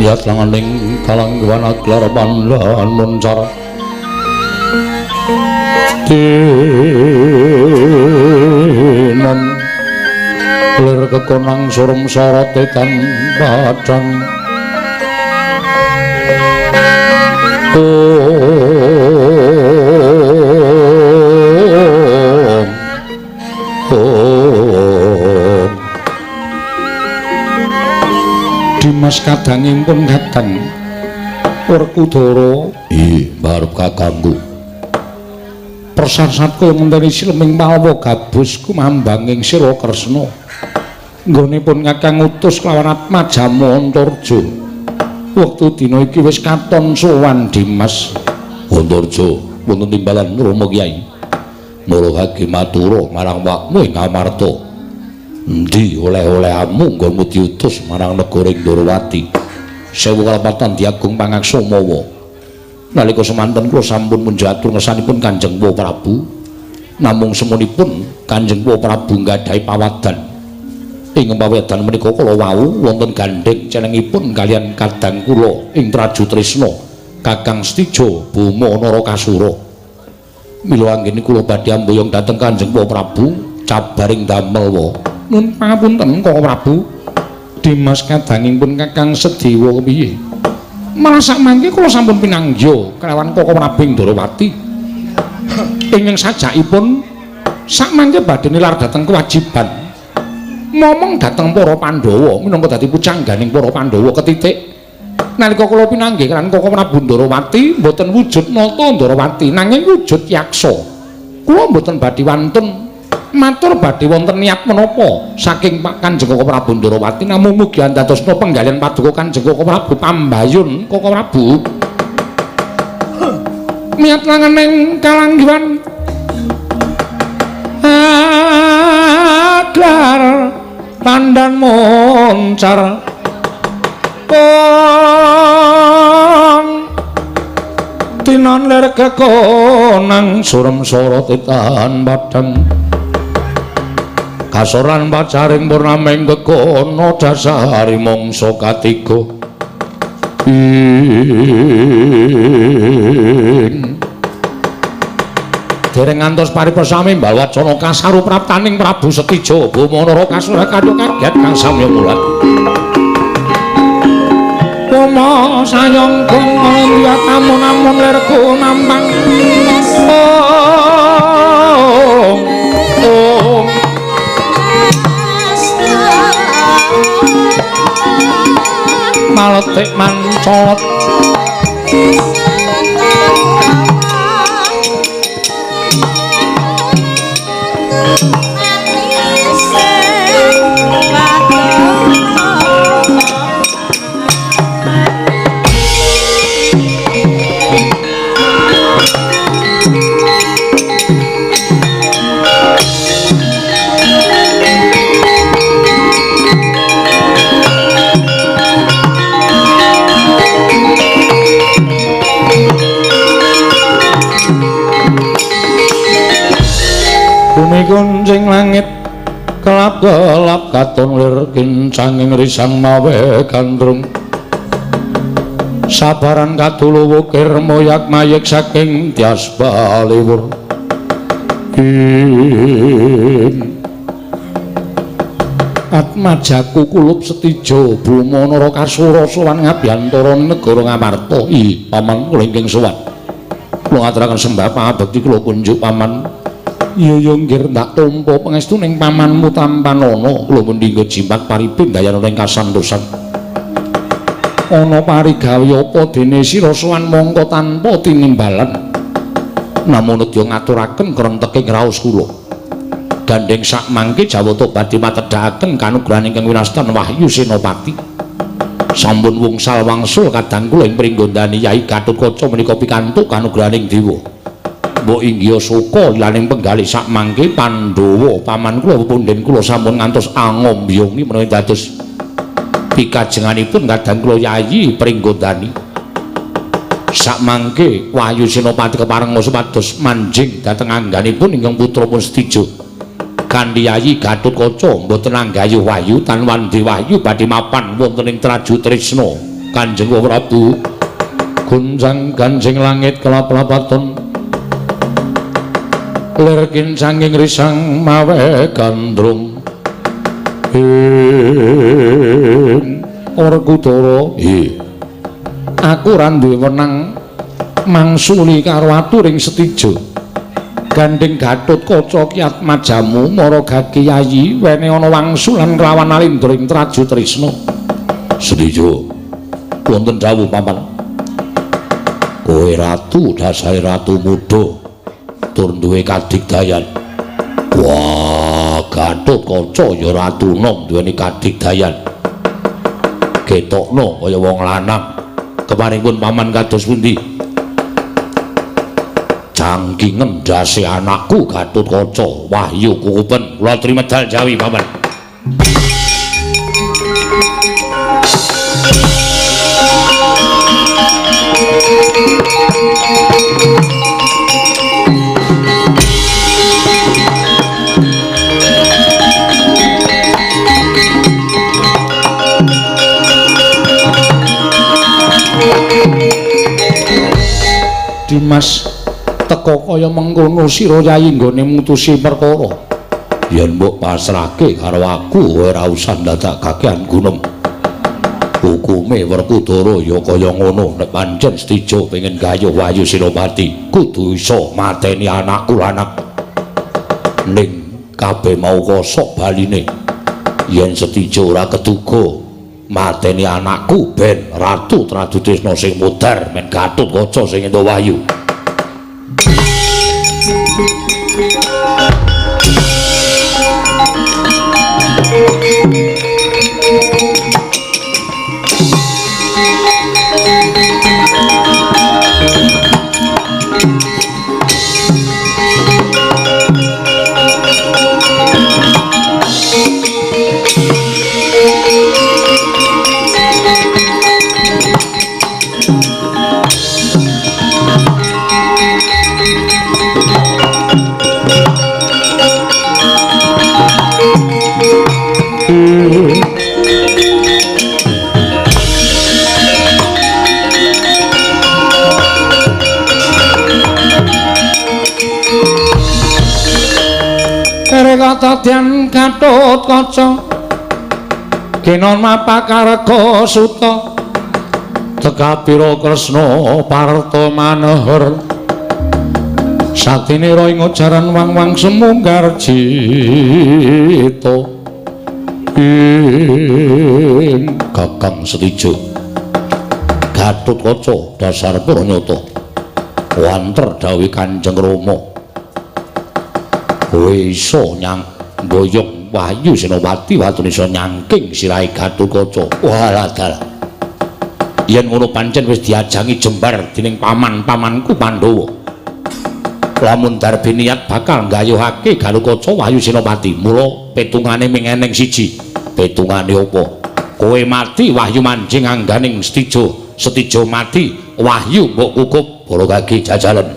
Miyat langaning kalangguhan aglar pandan muncar tinon lir kekonang surem sorote tan padang. Om Om Dimas kadangipun kadang Werkudara. Ih, mbarep kakangku. Persasat kaya ngenteni sileming Palwa gabus kumambanging sira Kresna. Nggonipun kakang utus kelawan Atmajama Antarja. Wektu dina iki wis katon sowan Dimas. Antarja, wonten timbalan Rama Kyai. Mula matura marang wakmu ing Amarta. Endi oleh-olehamu nggonmu diutus marang negara Ndorowati. Sewu kalepatan Diagung pangaksa mawa. Nalika semanten kula sampun munjatur ngersanipun Kanjeng Prabu. Namung semonipun Kanjeng Prabu nggadahi pawadan. Ing pawadan menika kala wau wonten gandheng cenengipun kalian kadang kula ing Traju Tresna Kakang Setija Boma Narakasura. Mila anggene kula badhe amboyong dhateng Kanjeng Prabu cabaring damel wa. Nun pangapunten Koko Prabu. Dimas kadangipun Kakang Sedewa kepiye? Malah sakmangke kula sampun pinangya kelawan Koko Prabu Ndorowati. Ingkang sajakipun sakmangke badhe nilar dhateng kewajiban momong dhateng para Pandhawa minangka dadi pucangganing para Pandhawa ketitik. Nalika kula pinanggih kaliyan Koko Prabu Ndorowati mboten wujud nata Ndorowati nanging wujud yaksa. Kula mboten badhe wantun matur badhe wonten niat menapa saking Pak Kanjeng Koko Prabu Ndorowati namung mugi andadosna penggalihan paduka Kanjeng Koko Prabu pambayun Koko Prabu. Niat langening kalanggihan aglar pandan moncar pong tinon lir kekonang surem sorot tan padang kasoran pacaring purnaming kekono dasari mangsa katiga. Ing dereng ngantos paripesami mbawacana kasaru praptaning Prabu Setija Boma Narakasura kadya kaget kang samya mulat. Boma sayangga amun-amun lir kunampang. Om Om maletik mancolot bumi kuncing langit kelap-kelap katon lir kincanging risang mawe gandrung sabaran kadulu wukir moyak mayik saking tias baliwur. Atmajaku kulup Setija Boma Narakasura sowan ngabiyantara negara Ngamarta. Ih, paman kula ingkang sowan. Kula ngaturaken sembah pangabekti kula kunjuk paman. Iya ya nggih ndak tampa pangestu ning pamanmu tampanana kula mendhi jimat paripin dayana ing kasantosan. Ana parigawe apa dene sira sowan mongko tanpa tinimbalan. Namung nedya ngaturaken krenteking raos kula. Gandheng sak mangke jawata badhe matedhakaken kanugrahan ingkang winastan Wahyu Senopati. Sampun wungsal wangsul kadang kula ing pringgondani Yai Gatotkaca menika pikantuk kanugrahaning dewa. Mbok inggih suka lilaning penggalih sak mangke Pandhawa paman kula punden kula sampun ngantos angombyongi menawi dados pikajenganipun kadang kula Yayi Pringgondani. Sak mangke Wahyu Senopati kepareng supados manjing dhateng angganipun ingkang putra pun Setija. Kanthi Yayi Gatotkaca mboten anggayuh wahyu tan wandi wahyu badhe mapan wonten ing Traju Tresna Kanjeng Prabu gunjang ganjing langit kelap-lapaton lir kincanging risang mawe gandrung ing Werkudara. Aku ora duwe wenang mangsuli karo aturing Setija. Gandeng Gatotkaca ki atmajamu mara gakiyayi wene ana wangsulan kelawan alindra ing Traju Trisna. Setija, wonten dawuh paman. Kowe ratu dasare ratu muda tur duwe kadigdayan. Wah, Gatotkaca ya ratu nom duweni kadigdayan. Ketokno kaya wong lanang. Keparingipun paman kados pundi? Jangkingen ndase anakku Gatotkaca Wahyu kukupen. Kula trimedal jawi paman. Dimas teka kaya mengkono sira yai nggone mutusi perkara. Yen mbok pasrahke karo aku ora usah ndadak kakean gunem. Hukume Werkudara ya kaya ngono, nek pancen Setija pengen gayuh Wahyu Senopati kudu iso mateni anakku lanang. Ning kabeh mau kosok baline. Yen Setija ora keduga mateni anakku ben Ratu Tradutrisna sing mudhar men Gatotkaca sing entuk wahyu. Katadyan Gatotkaca Ginon mapakarga suta Tekapira Kresna parta manehur Satinira ing ajaran wang-wang semunggar cita ing Kakang Setija Gatotkaca dasar puranyata wanter dawuh Kanjeng Rama. Kowe iso nyang mboyong Wahyu Senopati watune iso nyangking sirahe Gatotkaca. Walah dalah. Yen ngono pancen wis diajangi jembar dening paman-pamanku Pandhawa. Lamun darbe niat bakal nggayuhake Gatotkaca Wahyu Senopati, mula petungane ming eneng siji. Petungane apa? Kowe mati Wahyu manjing angganing Setija, Setija mati Wahyu mbok kukup para gage jajalan.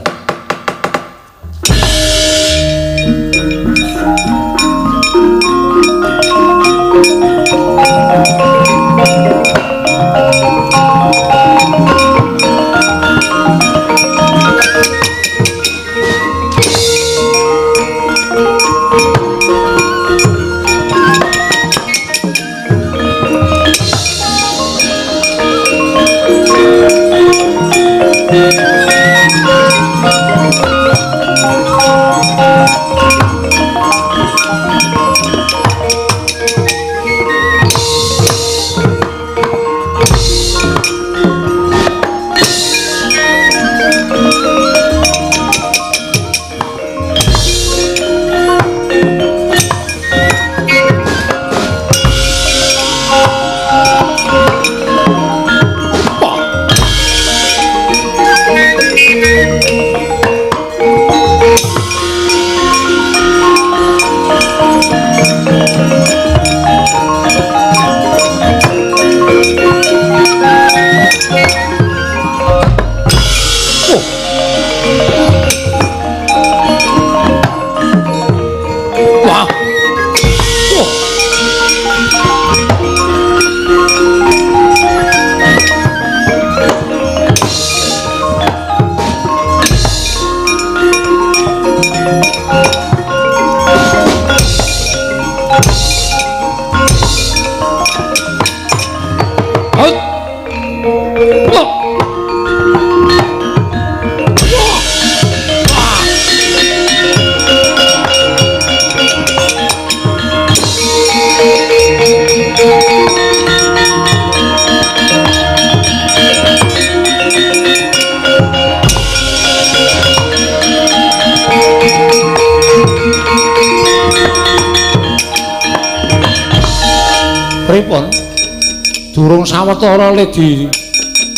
Durung sawetara le di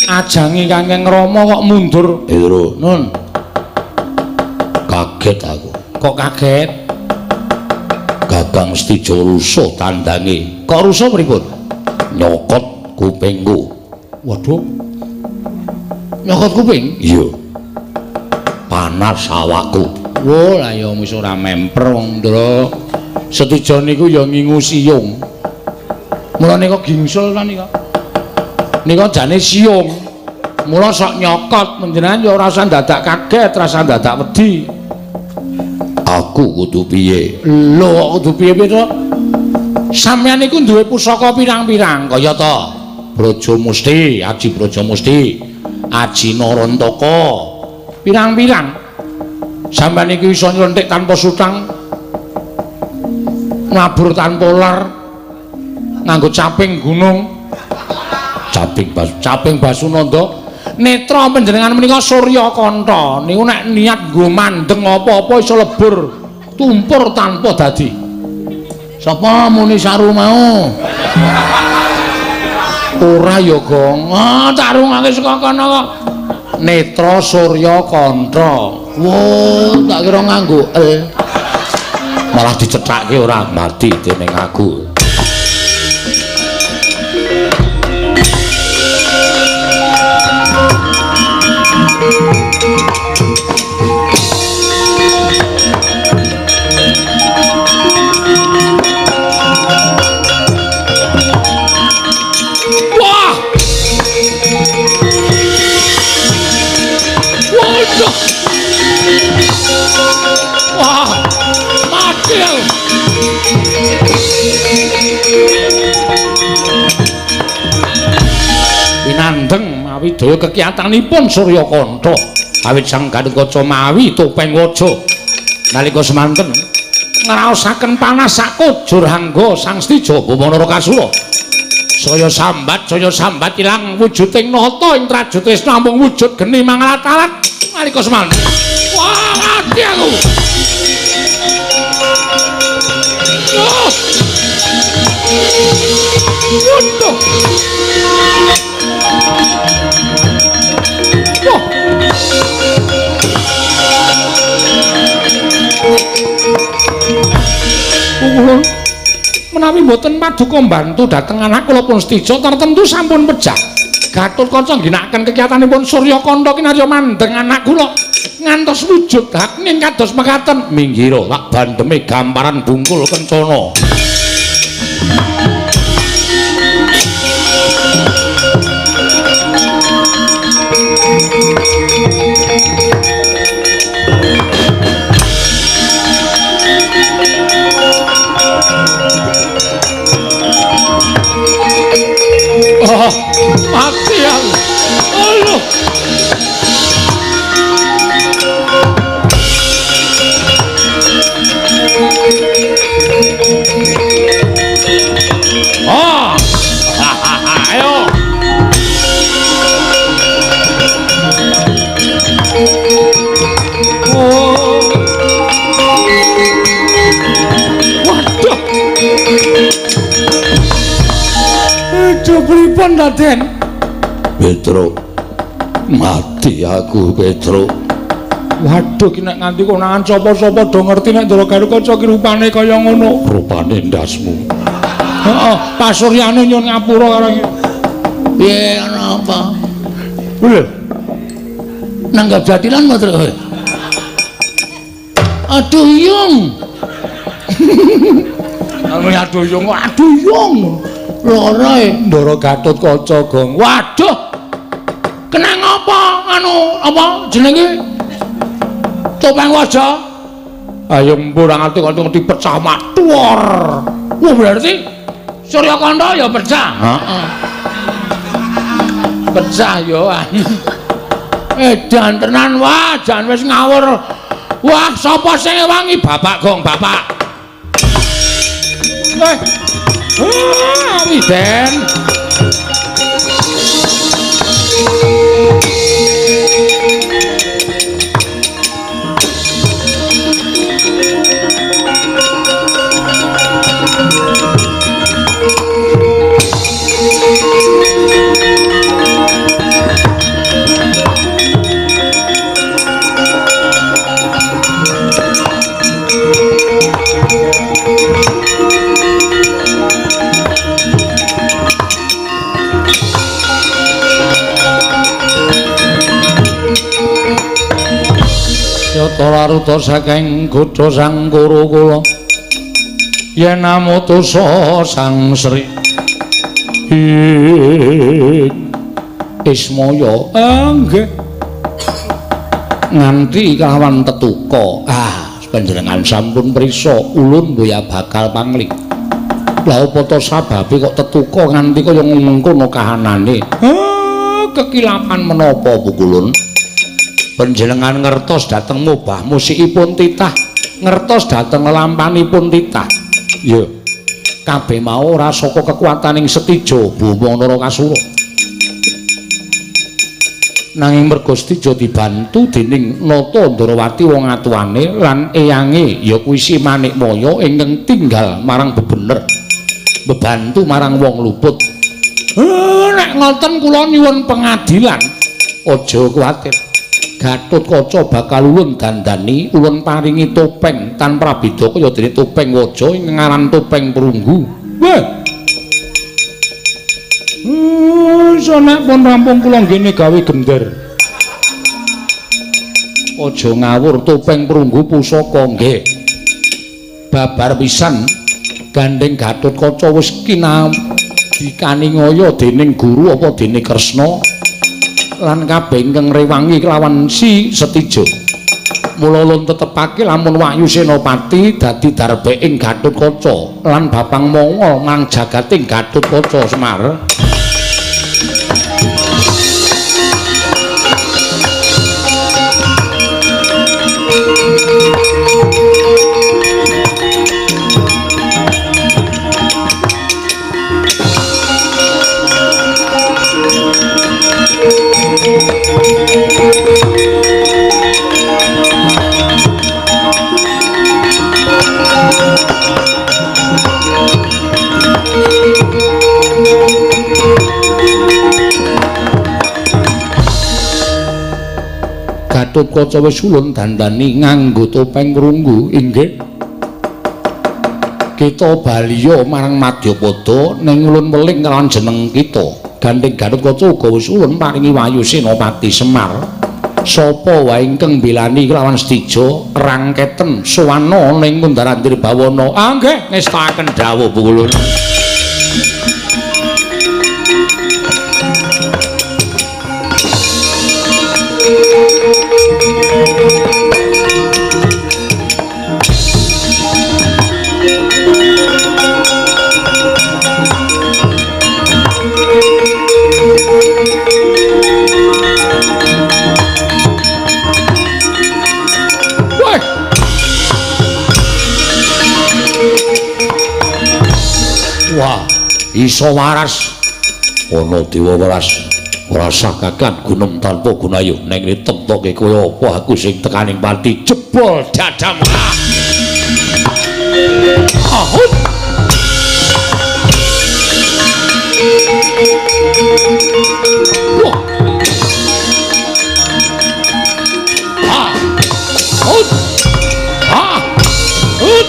ajangi Kanjeng Rama kok mundur. Petro, nun. Kaget aku. Kok kaget? Gagang Setija rusuh tandange. Kok rusuh pripun? Nyokot kupingku. Waduh. Nyokot kuping? Iya. Panas awakku. Wo lah ya wis ora memper wong Ndra. Setija niku ya ngingu siyung. Mula nika gingsul ta nika. Nika jane siyung. Mula sok nyokot panjenengan ya ora usah dadak kaget, ora usah dadak wedi. Aku kudu piye? Lho kok kudu piye-piye to? Sampeyan niku duwe pusaka pirang-pirang kaya ta Braja Musti, Aji Braja Musti, Aji Narantaka. Pirang-pirang. Sampeyan niku iso nylentik tanpa sutang, mabur tanpa lar, nganggo caping gunung, caping Basunanda. Netra panjenengan menika Surya Kantha niku nek niat nggo mandeng apa-apa iso lebur tumpur tanpa dadi. Sapa muni saru mau? Ora ya, Gong. Ah, tak rungake saka kono kok. Netra Surya Kantha. Wo, tak kira nganggo el. Malah dicethake ora mati dening aku. Wah! Waduh! Wah! Mati aku. Pinandeng mawi daya kekiyatanipun Surya Kantha awit Sang Gatotkaca mawi topeng waja nalika semanten ngraosaken panas sakujur hangga Sang Setija Bama Narakasura. Saya sambat ilang wujuding nata ing Trajutresna namung wujud geni mangalat-alat nalika semanten. Wah, mati aku. Oh. Waduh. Wah. Kula menawi mboten paduka mbantu dhateng anak kula pun Setija tertentu sampun pejah. Gatotkaca ngginakaken kekiyatanipun Surya Kantha kinarya mandeng anak kula ngantos wujud hakning kados mekaten. Minggiro tak bandheme gamparan bungkul kencana. Oh, mati aku. Aduh. Oh. Ayo. Oh. Waduh. Aduh, pripun Raden? Petro, mati aku Petro. Waduh, ki nek nganti konangan sapa-sapa do ngerti nek Ndara Gatotkaca ki rupane kaya ngono. Rupane ndasmu. Heeh, pasuryane nyuwun ngapura karo iki. Piye ana apa? Lho. Nanggap jathilan Petro. Aduh yung. Aduh yung, aduh yung. Lara e Ndara Gatotkaca, Gong. Waduh. Kenang apa anu apa jenenge? Topeng wajah. Ayo ora ngerti kok ngerti pecah matuor. Wah, berarti Surya Kantha ya pecah. Heeh. Pecah yo. Edan tenan wah, jan wis ngawur. Wah, sapa sing ngewangi Bapak Gong, Bapak? Ah, Widen. Tata laruta saking godha sang Kuru kula yen amutusa Sang Sri Ismaya nggih nganti kelawan tetuka. Ah, panjenengan sampun prisa ulun boya bakal pangling. Lha apa to sababe kok tetuka nganti kaya mengkono kahanane? Kekilapan menapa Bu Kulun? Panjenengan ngertos dhateng mobah musikipun titah, ngertos dhateng lampanipun titah. Ya. Kabeh mau ora saka kekuataning Setija Boma Narakasura. Nanging merga Setija dibantu dening Nata Ndrawati wong atuwane lan eyange ya kuwi Si Manikmaya ingkang tinggal marang bebener, bebantu marang wong luput. Nek ngoten kula nyuwun pengadilan. Aja kuwatir. Gatotkaca bakal ulun dandani, ulun paringi topeng tan prabeda kaya dene topeng waja ingkang aran topeng perunggu. Wah. Iso nek pun rampung kula nggene gawe gender. Aja ngawur, topeng perunggu pusaka nggih. Babar pisan gandeng Gatotkaca wis kinadikani ngaya dening guru apa dene Kresna lan kabeh ingkang rewangi kelawan Si Setija. Mula ulun tetepake lamun Wahyu Senopati dadi darbeking Gatotkaca lan Bapang Mongol mang jagating Gatotkaca Semar. Gatotkaca wis ulun dandani nganggo topeng perunggu inggih. Kita baliya marang Madyapada ning ulun weling kelawan jeneng kita. Gandeng Gatotkaca uga wis ulun paringi Wahyu Senopati Semar. Sapa wae ingkang mbelani kelawan Setija rangketen sowana ning Kundarandir Bawana. Ah nggih, ngestakaken dawuh Bu Kulun. Wah, iso waras. Ana dewa welas. Ora sah kakan gunung tanpa gunayu. Ning temtoke kaya apa aku sing tekaning pati jebol dadamu. Ahut. Wah. Ha. Hut. Ha. Hut.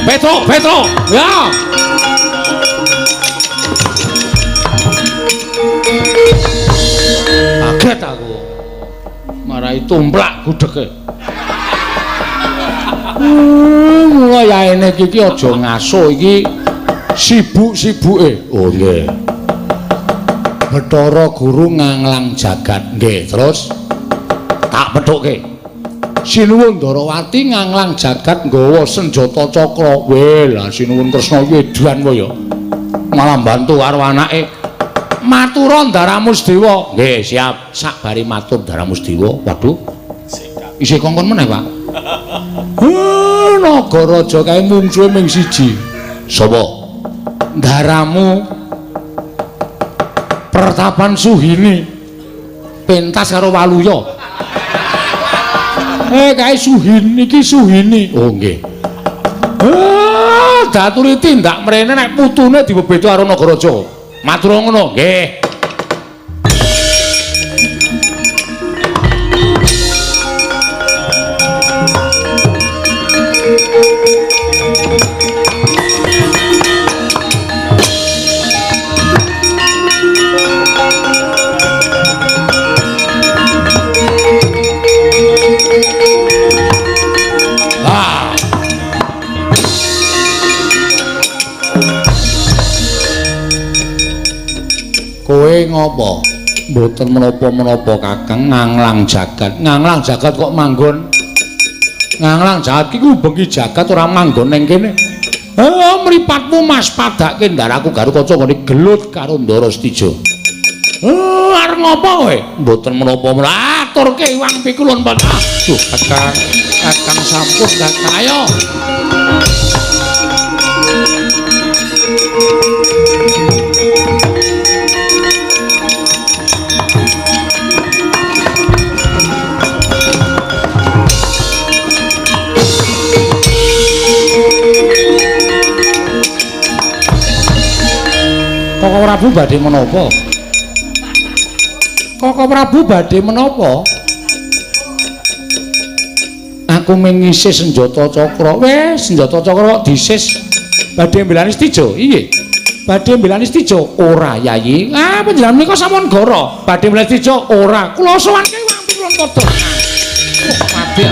Petro, Petro, ya. Kaget aku. Marai tumplak gudhege. Mula yaene iki aja ngaso iki sibuk-sibuke. Oh nggih. Bathara Guru nganglang jagat. Nggih, terus tak pethukke. Sinuwun Ndarawati nganglang jagat nggawa senjata cakra. Weh, lah Sinuwun Kresna iki edan wae ya. Malah mbantu karo anake. Matura Ndaramusdewa. Nggih, siap. Sakbare matur Ndaramusdewa. Waduh. Isih kongkon meneh, Pak. Nagaraja kae mungsuhe ming siji. Sapa? Ndaramu Pertapan Suhini. Pentas karo Waluya. Kae Suhini iki Suhini. Oh nggih. Daturi tindak mrene nek putune dibebedo karo Nagaraja. Matur ngono, nggih. ngopo? Mboten menapa-menapa Kakang, nganglang jagat. Nganglang jagat kok manggon? Nganglang jagat iki ngubengi jagat ora manggon ning kene. Mripatmu Mas padake ndaraku Garukaca nggone gelut karo Ndara Setija. Arep ngopo kowe? Mboten menapa-menapa. Aturke iwang pikulun padha. Aduh, Kakang, Kakang sampun Kakang. Ayo. Koko Prabu badhe menapa? Koko Prabu badhe menapa? Aku mengisih senjata cakra. Wes, senjata cakra kok disis. Badhe mbelani Setija? Iya. Badhe mbelani Setija? Ora, Yayi. Ah, panjenengan menika sampun goro. Badhe mbelani Setija? Ora. Kula sowanke wong pikulun padha. Oh, mati.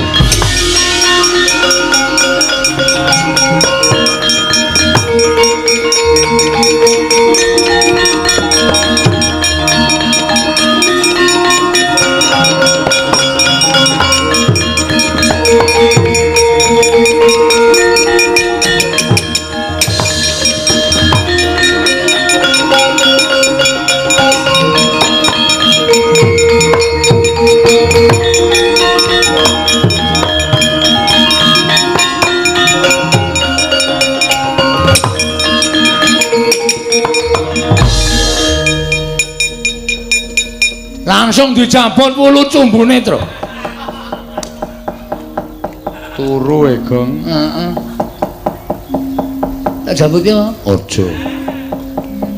Langsung dijabut wulu cumbune, Tru. Turu e, Gong. Heeh. Tak jabut ya? Aja.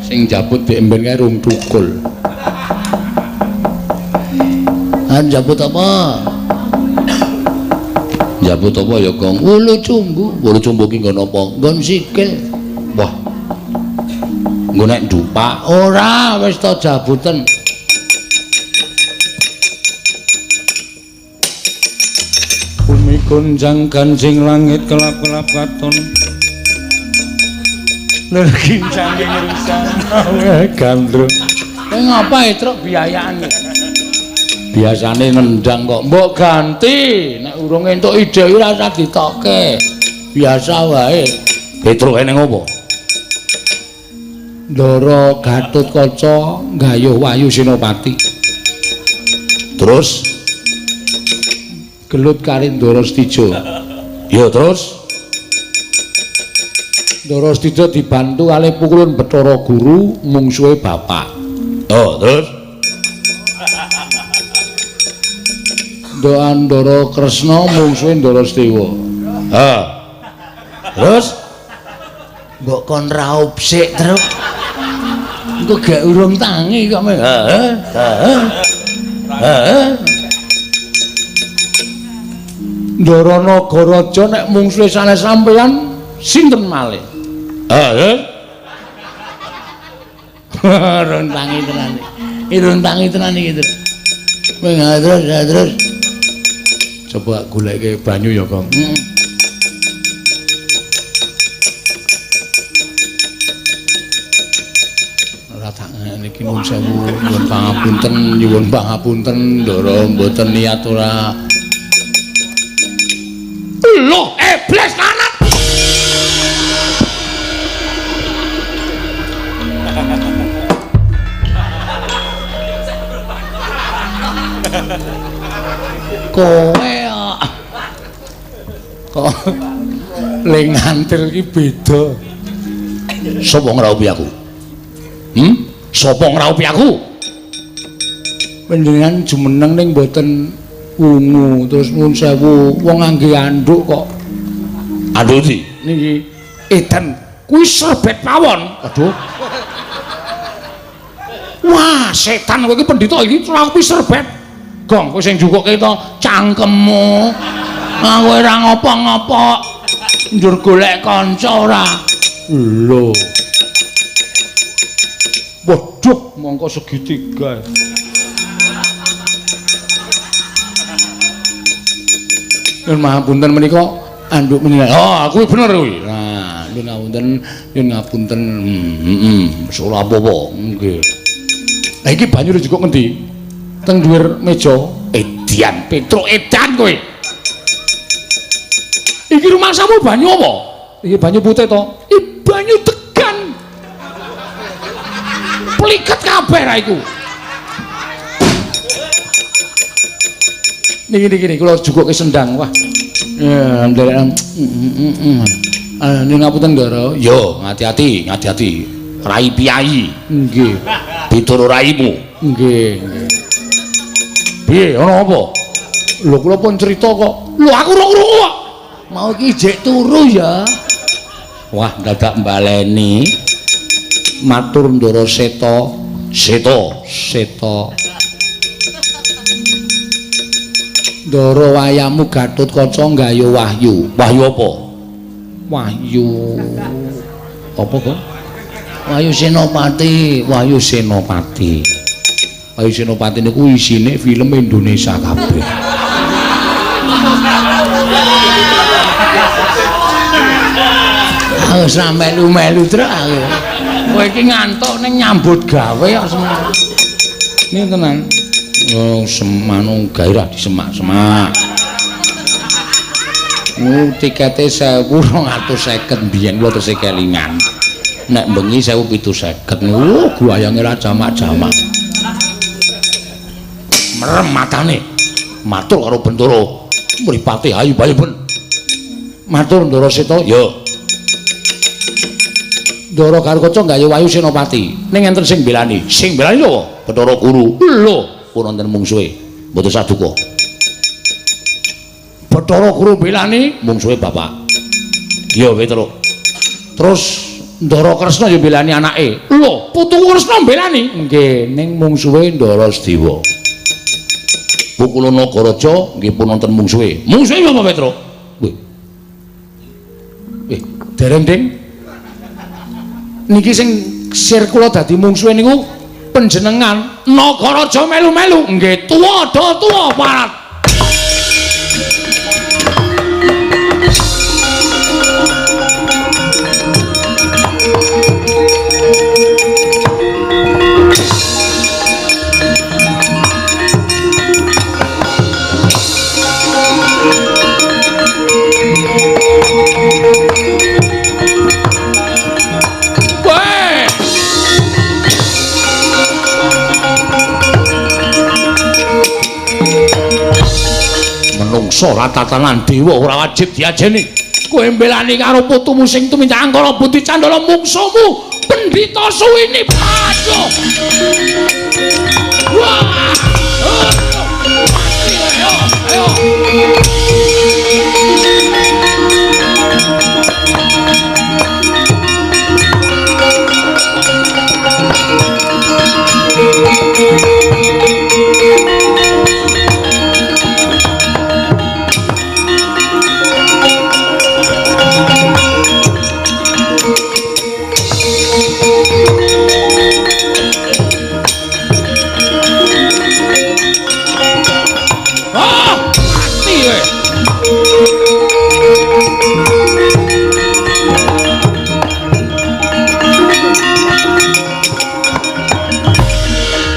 Sing jabut dik emben kae rung tukul. Ah, jabut apa? Jabut apa ya, Gong? Wulu cumbu. Wulu cumbu ki nggon apa? Nggon sikil. Wah. Nggo nek ndupak ora wis ta jabuten. Bumi gonjang ganjing langit kelap-kelap katon. Lur kincang ngrusak gandrung. Kowe ngapa e, Truk, biayaan? Biasane nendang kok mbok ganti, nek urung entuk ide iki ora usah ditokke. Biasa wae. Petruk ene ngopo? Ndara Gatotkaca nggayuh Wayu Senopati. Terus gelut karo Ndara Setija. Ya terus Ndara Setija dibantu kalih pukulun Bathara Guru mungsuhe bapak. Oh, terus Ndara Kresna mungsuhe Ndara Sedewa. Ha. Terus mbok kon raup sik, Truk. Engko gak urung tangi kok. Heeh. Heeh. Heeh. Ndara Nagaraja nek mungsuhe sanes sampeyan sinten malih? Heeh. Urung tangi tenan iki. Urung tangi tenan iki, Truk. Terus, terus. Coba goleke banyu ya, Kong. Ora tak niki nuwun sewu, nyuwun pangapunten, nyuwun pangapunten, Ndara mboten niat ora. Loh, iblis lanat. Kowe kok le ngantil iki beda. Sopo ngraupi aku? Sopo ngraupi aku? Panjenengan jumeneng ning mboten wungu, terus nuwun sewu wong ngangge anduk kok. Anduk ndi? Niki edan kuwi serbet pawon. Aduh. Wah, setan kowe iki pendhita iki ngraupi serbet. Gong, kowe sing jukuke to cangkemmu. Ah, kowe ora ngopo-ngopo. Njur golek kanca ora. Lho. Waduh, mongko segitiga. Nyuwun mahapunten menika anduk menika. Oh, kuwi bener kuwi. Nah, nyuwun ngapunten, nyuwun ngapunten. Heeh, ora apa-apa. Nggih. Lah iki banyu njukuk ngendi? Teng dhuwur meja. Edian Petruk edan kowe. Iki rumangsamu banyu apa? Iki banyu putih to? Iki banyu degan. Pliket kabeh ra iku. Niki niki kula jukuke sendang. Wah. Ya, nderek. Nyuwun ngapunten, Ndara. Yo, hati-hati, hati-hati. Rai piyayi. Nggih. Bidoro raimu. Nggih, nggih. Piye, ana apa? Lho kula pun crita kok. Lho aku ora krungu kok. Mau iki jek turu ya. Wah, dadak mbaleni. Matur Ndara Seta. Seta, Seta. Ndara wayamu Gatotkaca nggayuh wahyu. Wahyu apa? Wahyu apa kok? Wahyu Senopati, Wahyu Senopati. Wahyu Senopati niku isine film Indonesia kabeh. Aku ora melu-melu truk aku. Kowe iki ngantuk ning nyambut gawe kok semangat. Ini tenan. Oh, semanu gairah disemak-semak. Tikete 1250 mbiyen kula tesih kelingan. Nek bengi 1750. Guayange ra jamak-jamak. Merem matane. Matur karo Bentara. Mripate ayu bayu ben. Matur Ndara Seta, ya. Ndara Garukaca nggayuh Wahyu Senopati. Ning enten sing mbelani. Sing mbelani sapa? Bathara Guru. Lho, pun wonten mungsuhe. Mboten saduka. Bathara Guru mbelani mungsuhe bapak. Ya Petruk. Terus Ndara Kresna ya mbelani anake. Lho, putuku Kresna mbelani? Nggih, ning mungsuhe Ndara Sediwa. Pukul Nagaraja nggih pun wonten mungsuhe. Mungsuhe sapa Petruk? Wih. Dereng, Ding. Niki sing sir kula dadi mungsuhe niku panjenengan Nagaraja melu-melu. Nggih, tuwa do tuwa parat. Menungso ora tatanan dewa ora wajib diajeni. Kowe mbelani karo putumu sing tumindak angkara budi candala mungsuhmu Pendhita Suwini. Aduh. Wah. Ayo, ayo.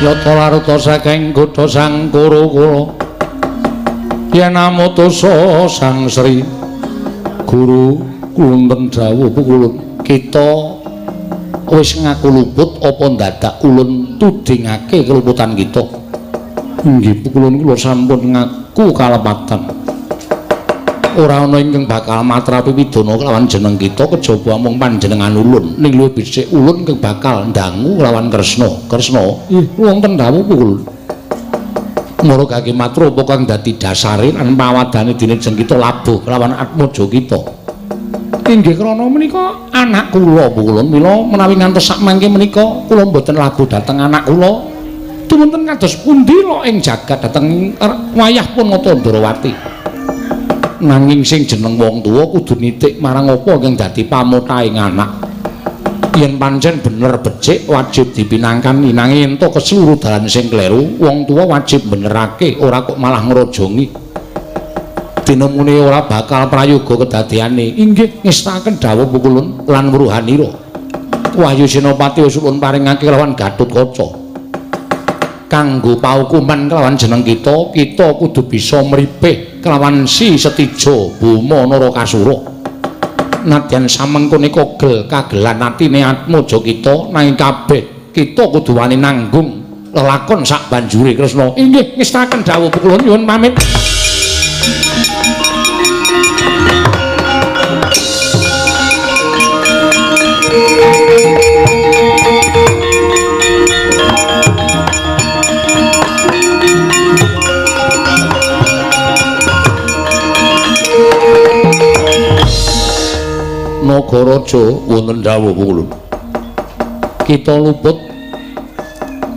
Yata laruta saking kutha Sang Kuru-kula yen amutusa Sang Sri Guru wonten dawuh pukulun kita wis ngaku luput apa ndadak ulun tudingake keluputan kita. Nggih pukulun kula sampun ngaku kalepatan. Ora ana ingkang bakal matrapi pidana kelawan jeneng kita kejaba amung panjenengan ulun. Ning luwih becik ulun ingkang bakal ndangu kelawan Kresna. Kresna, wonten dawuh pukul. Marugake matur apa kang dadi dasare lan pawadane dene jeneng kita labuh kelawan atmaja kita. Inggih krana menika anak kula pukulun mila menawi ngantos sakmangke menika kula mboten labuh dhateng anak kula. Tumunten kados pundi lho ing jagat dhateng wayah pun Nata Ndrawati. Nanging sing jeneng wong tuwa kudu nitik marang apa ingkang dadi pamotahing anak. Yen pancen bener becik wajib dipinangkani, nanging yen to keseluruh dalan sing kleru, wong tuwa wajib benerake, ora kok malah ngrojongi. Tinemune ora bakal prayoga kedadeane. Inggih ngestakaken dawuh pukulun lan weruhanira. Wahyu Senopati wis ulun paringake lawan Gatotkaca. Kanggo paukuman kelawan jeneng kita, kita kudu bisa mripih kelawan si Setija Boma Narakasura. Nadyan samengkone kogel kagelan atine atmaja kita, nanging kabeh kita kudu wani nanggung lelakon sak banjure Kresna. Inggih, ngestaken dawuh kula nyuwun pamit. Nagaraja wonten dawuh kula. Kita luput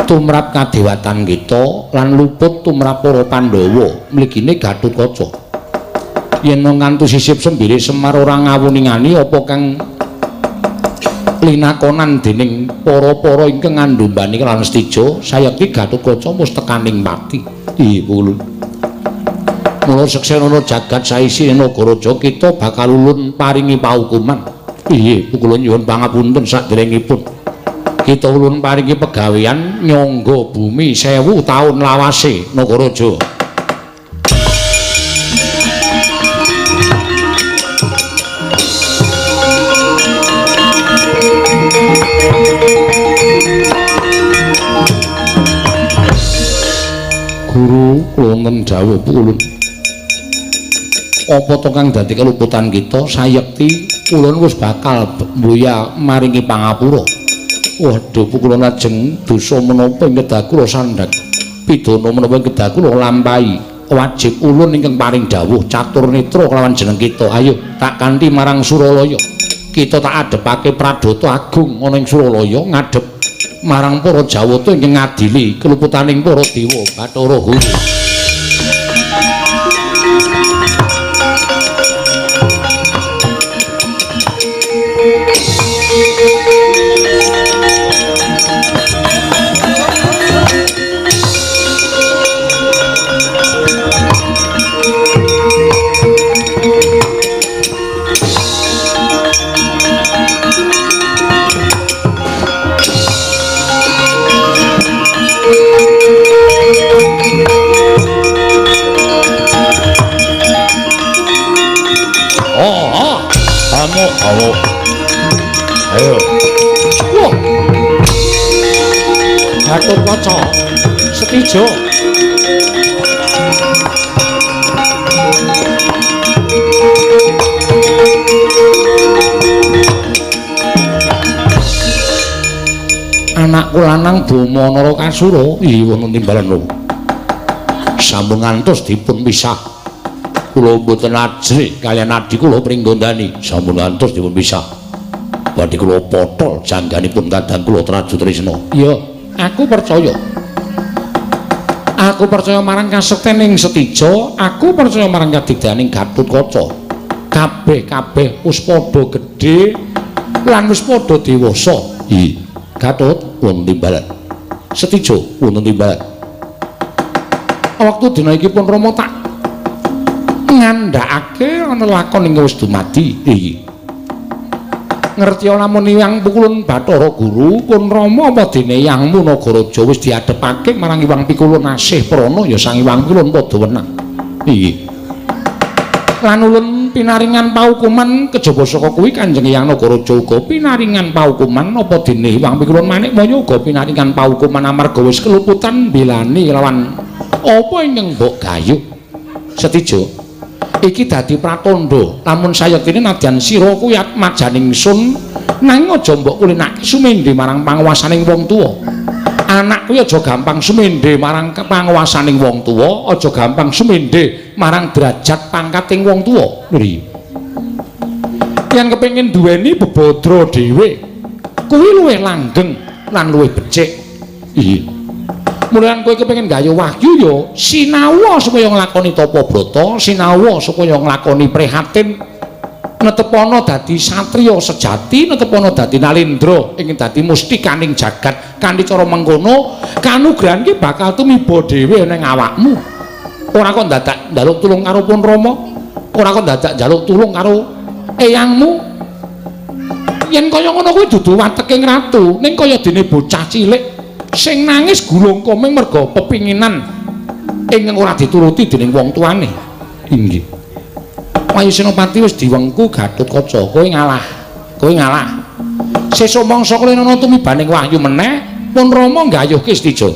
tumrap kadewatan kita lan luput tumrap para Pandhawa mligine Gatotkaca. Yen ngantos sisip sembire Semar ora ngawuningani apa kang linakonan dening para-para ingkang ngandhumbani lan Setija, sayekti Gatotkaca mus tekaning pati. Iya kula. Mula seksenana jagat saisine Nagaraja kita bakal ulun paringi paukuman. Iya, kula nyuwun pangapunten saderengipun. Kita ulun paringi pegawean nyangga bumi 1000 taun lawase Nagaraja. Guru kula wonten dawuh ulun. Apa to kang dadi keluputan kita sayekti ulun wis bakal mbuya maringi pangapura. Waduh, kula lajeng dosa menapa ing kedah kula sandhak, pidana menapa ing kedah kula lampahi. Wajib ulun ingkang paring dawuh catur netra kelawan jeneng kita. Ayo tak kanthi marang Suralaya. Kita tak adhepake Pradata Agung ana ing Suralaya ngadhep marang para Jawata ingkang ngadili keluputaning para dewa Bathara Guru. Ayo. Ayo. Wah. Gatotkaca Setija. Anakku lanang Boma Narakasura iya wonten timbalan lho. Sampun ngantos dipun pisah. Kula mboten ajrih kaliyan adhi kula Pringgondani. Sampun ngantos dipun pisah. Badhe kula potol jangganipun kadang kula Traju Trisna. Iya, aku percaya. Aku percaya marang kasektening Setija, aku percaya marang kadigdayaning Gatotkaca. Kabeh-kabeh wis padha gedhe lan wis padha dewasa. Iya. Gatot wonten timbalan. Setija wonten timbalan. Wektu dina iki pun Rama tak ngandhakake ana lakon ing wis dumadi. Iya. Ngerti lamun Hyang Pikulun Bathara Guru pun Rama apa dene Yangmu Nagaraja wis diadhepake marang Hyang Pikulun asih prana ya Sang Hyang Pikulun padha wenang. Iya. Lan ulun pinaringan paukuman kejaba saka kuwi Kanjeng Hyang Nagaraja uga pinaringan paukuman apa dene Hyang Pikulun Manikmaya uga pinaringan paukuman amarga wis keluputan belani lawan apa ingkang mbok gayuh. Setija, iki dadi pratandha lamun sayektine nadyan sira kuwi atmajaning sun nanging aja mbok kulinake sumendhe marang panguwasaning wong tuwa. Anak kuwi aja gampang sumendhe marang panguwasaning wong tuwa, aja gampang sumendhe marang derajat pangkating wong tuwa. Lho, yen kepengin duweni bebadra dhewe kuwi luwih langgeng lan luwih becik. Iya. Mulan kowe kepengin gayuh wahyu ya sinau supaya nglakoni tapa brata, sinau supaya nglakoni prihatin, netepana dadi satriya sejati, netepana dadi nalendra ing dadi mustikaning jagat. Kanthi cara mengkono kanugrahan ki bakal tumiba dhewe ning awakmu. Ora kok dadak njaluk tulung karo Pun Rama, ora kok dadak njaluk tulung karo eyangmu. Yen kaya ngono kuwi dudu wateking ratu, ning kaya dene bocah cilik Sing nangis gulung komeng merga pepinginan ingkang ora dituruti dening wong tuane. Inggih. Wayu Senopati wis diwengku Gatotkaca, kowe ngalah. Kowe ngalah. Sesuk mangsa klenana tumibaning wahyu meneh, pun Rama nggayuhke Stija.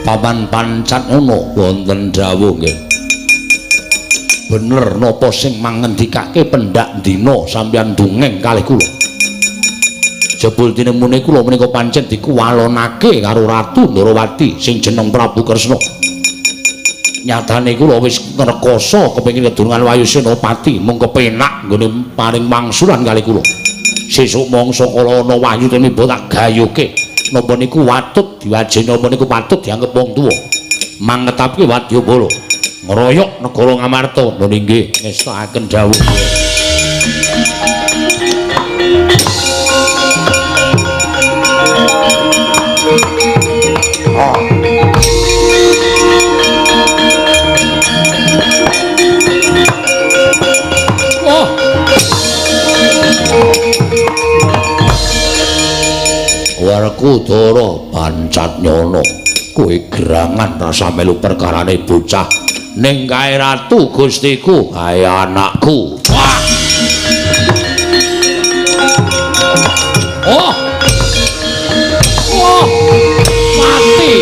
Paman pancat ngono wonten dawuh nggih. Bener napa sing mangendikake pendak dina sampeyan dongeng kalih kula. Jebul tinemune kula menika pancen dikuwalonake karo Ratu Ndorowati sing jeneng Prabu Kresna. Nyatane kula wis ngrekoso kepengin kedurungan Wayu Senopati mung kepenak nggone paring wangsulan kalih kula. Sesuk mangsa kala ana wahyu tumiba tak gayuhke. Napa niku watut diwajeni, napa niku patut dianggep wong tuwa. Mangetapke wadyabala ngroyok negara Ngamarta. Lho nggih, ngestakaken dawuh. Oh. Werkudara pancat nyono, kowe gerangan rasa melu perkarane bocah ning kae ratu gustiku, kae anakku. Wah. Oh. Oh. Mati.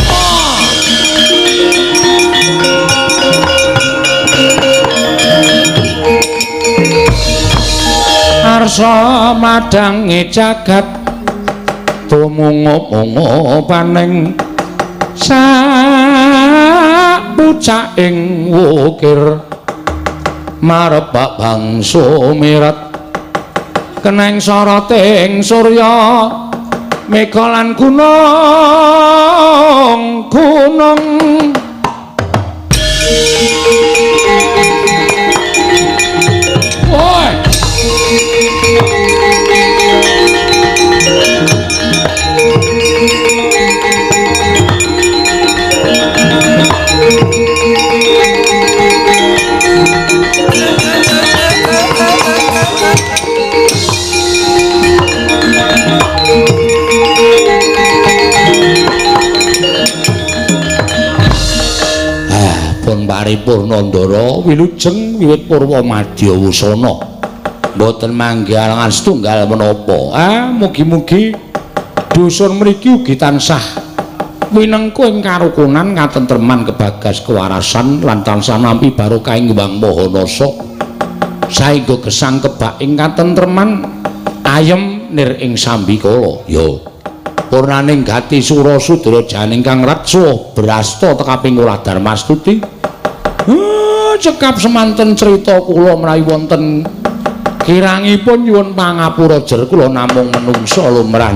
Oh. Arsa madange jagat tumungup-mungupaning sak pucaking wukir marebak bangsa mirat keneng soroting surya mega lan gunung gunung. Woi. Pun paripurna Ndara wilujeng wiwit purwa madya wusana mboten manggih alangan setunggal menapa. Ah, mugi-mugi dusun mriki ugi tansah winengku ing karukunan katentreman kebagas kewarasan lan tansah nampi barokah ing Hyang Maha Nasa saengga gesang kebak ing katentreman ayem nir ing sambikala. Ya purnaning gati sura sudra janing kang reksa brasta tekaping kula Darmastuti. Cekap semanten crita kula menawi wonten kirangipun nyuwun pangapura jer kula namung menungsa lumrah.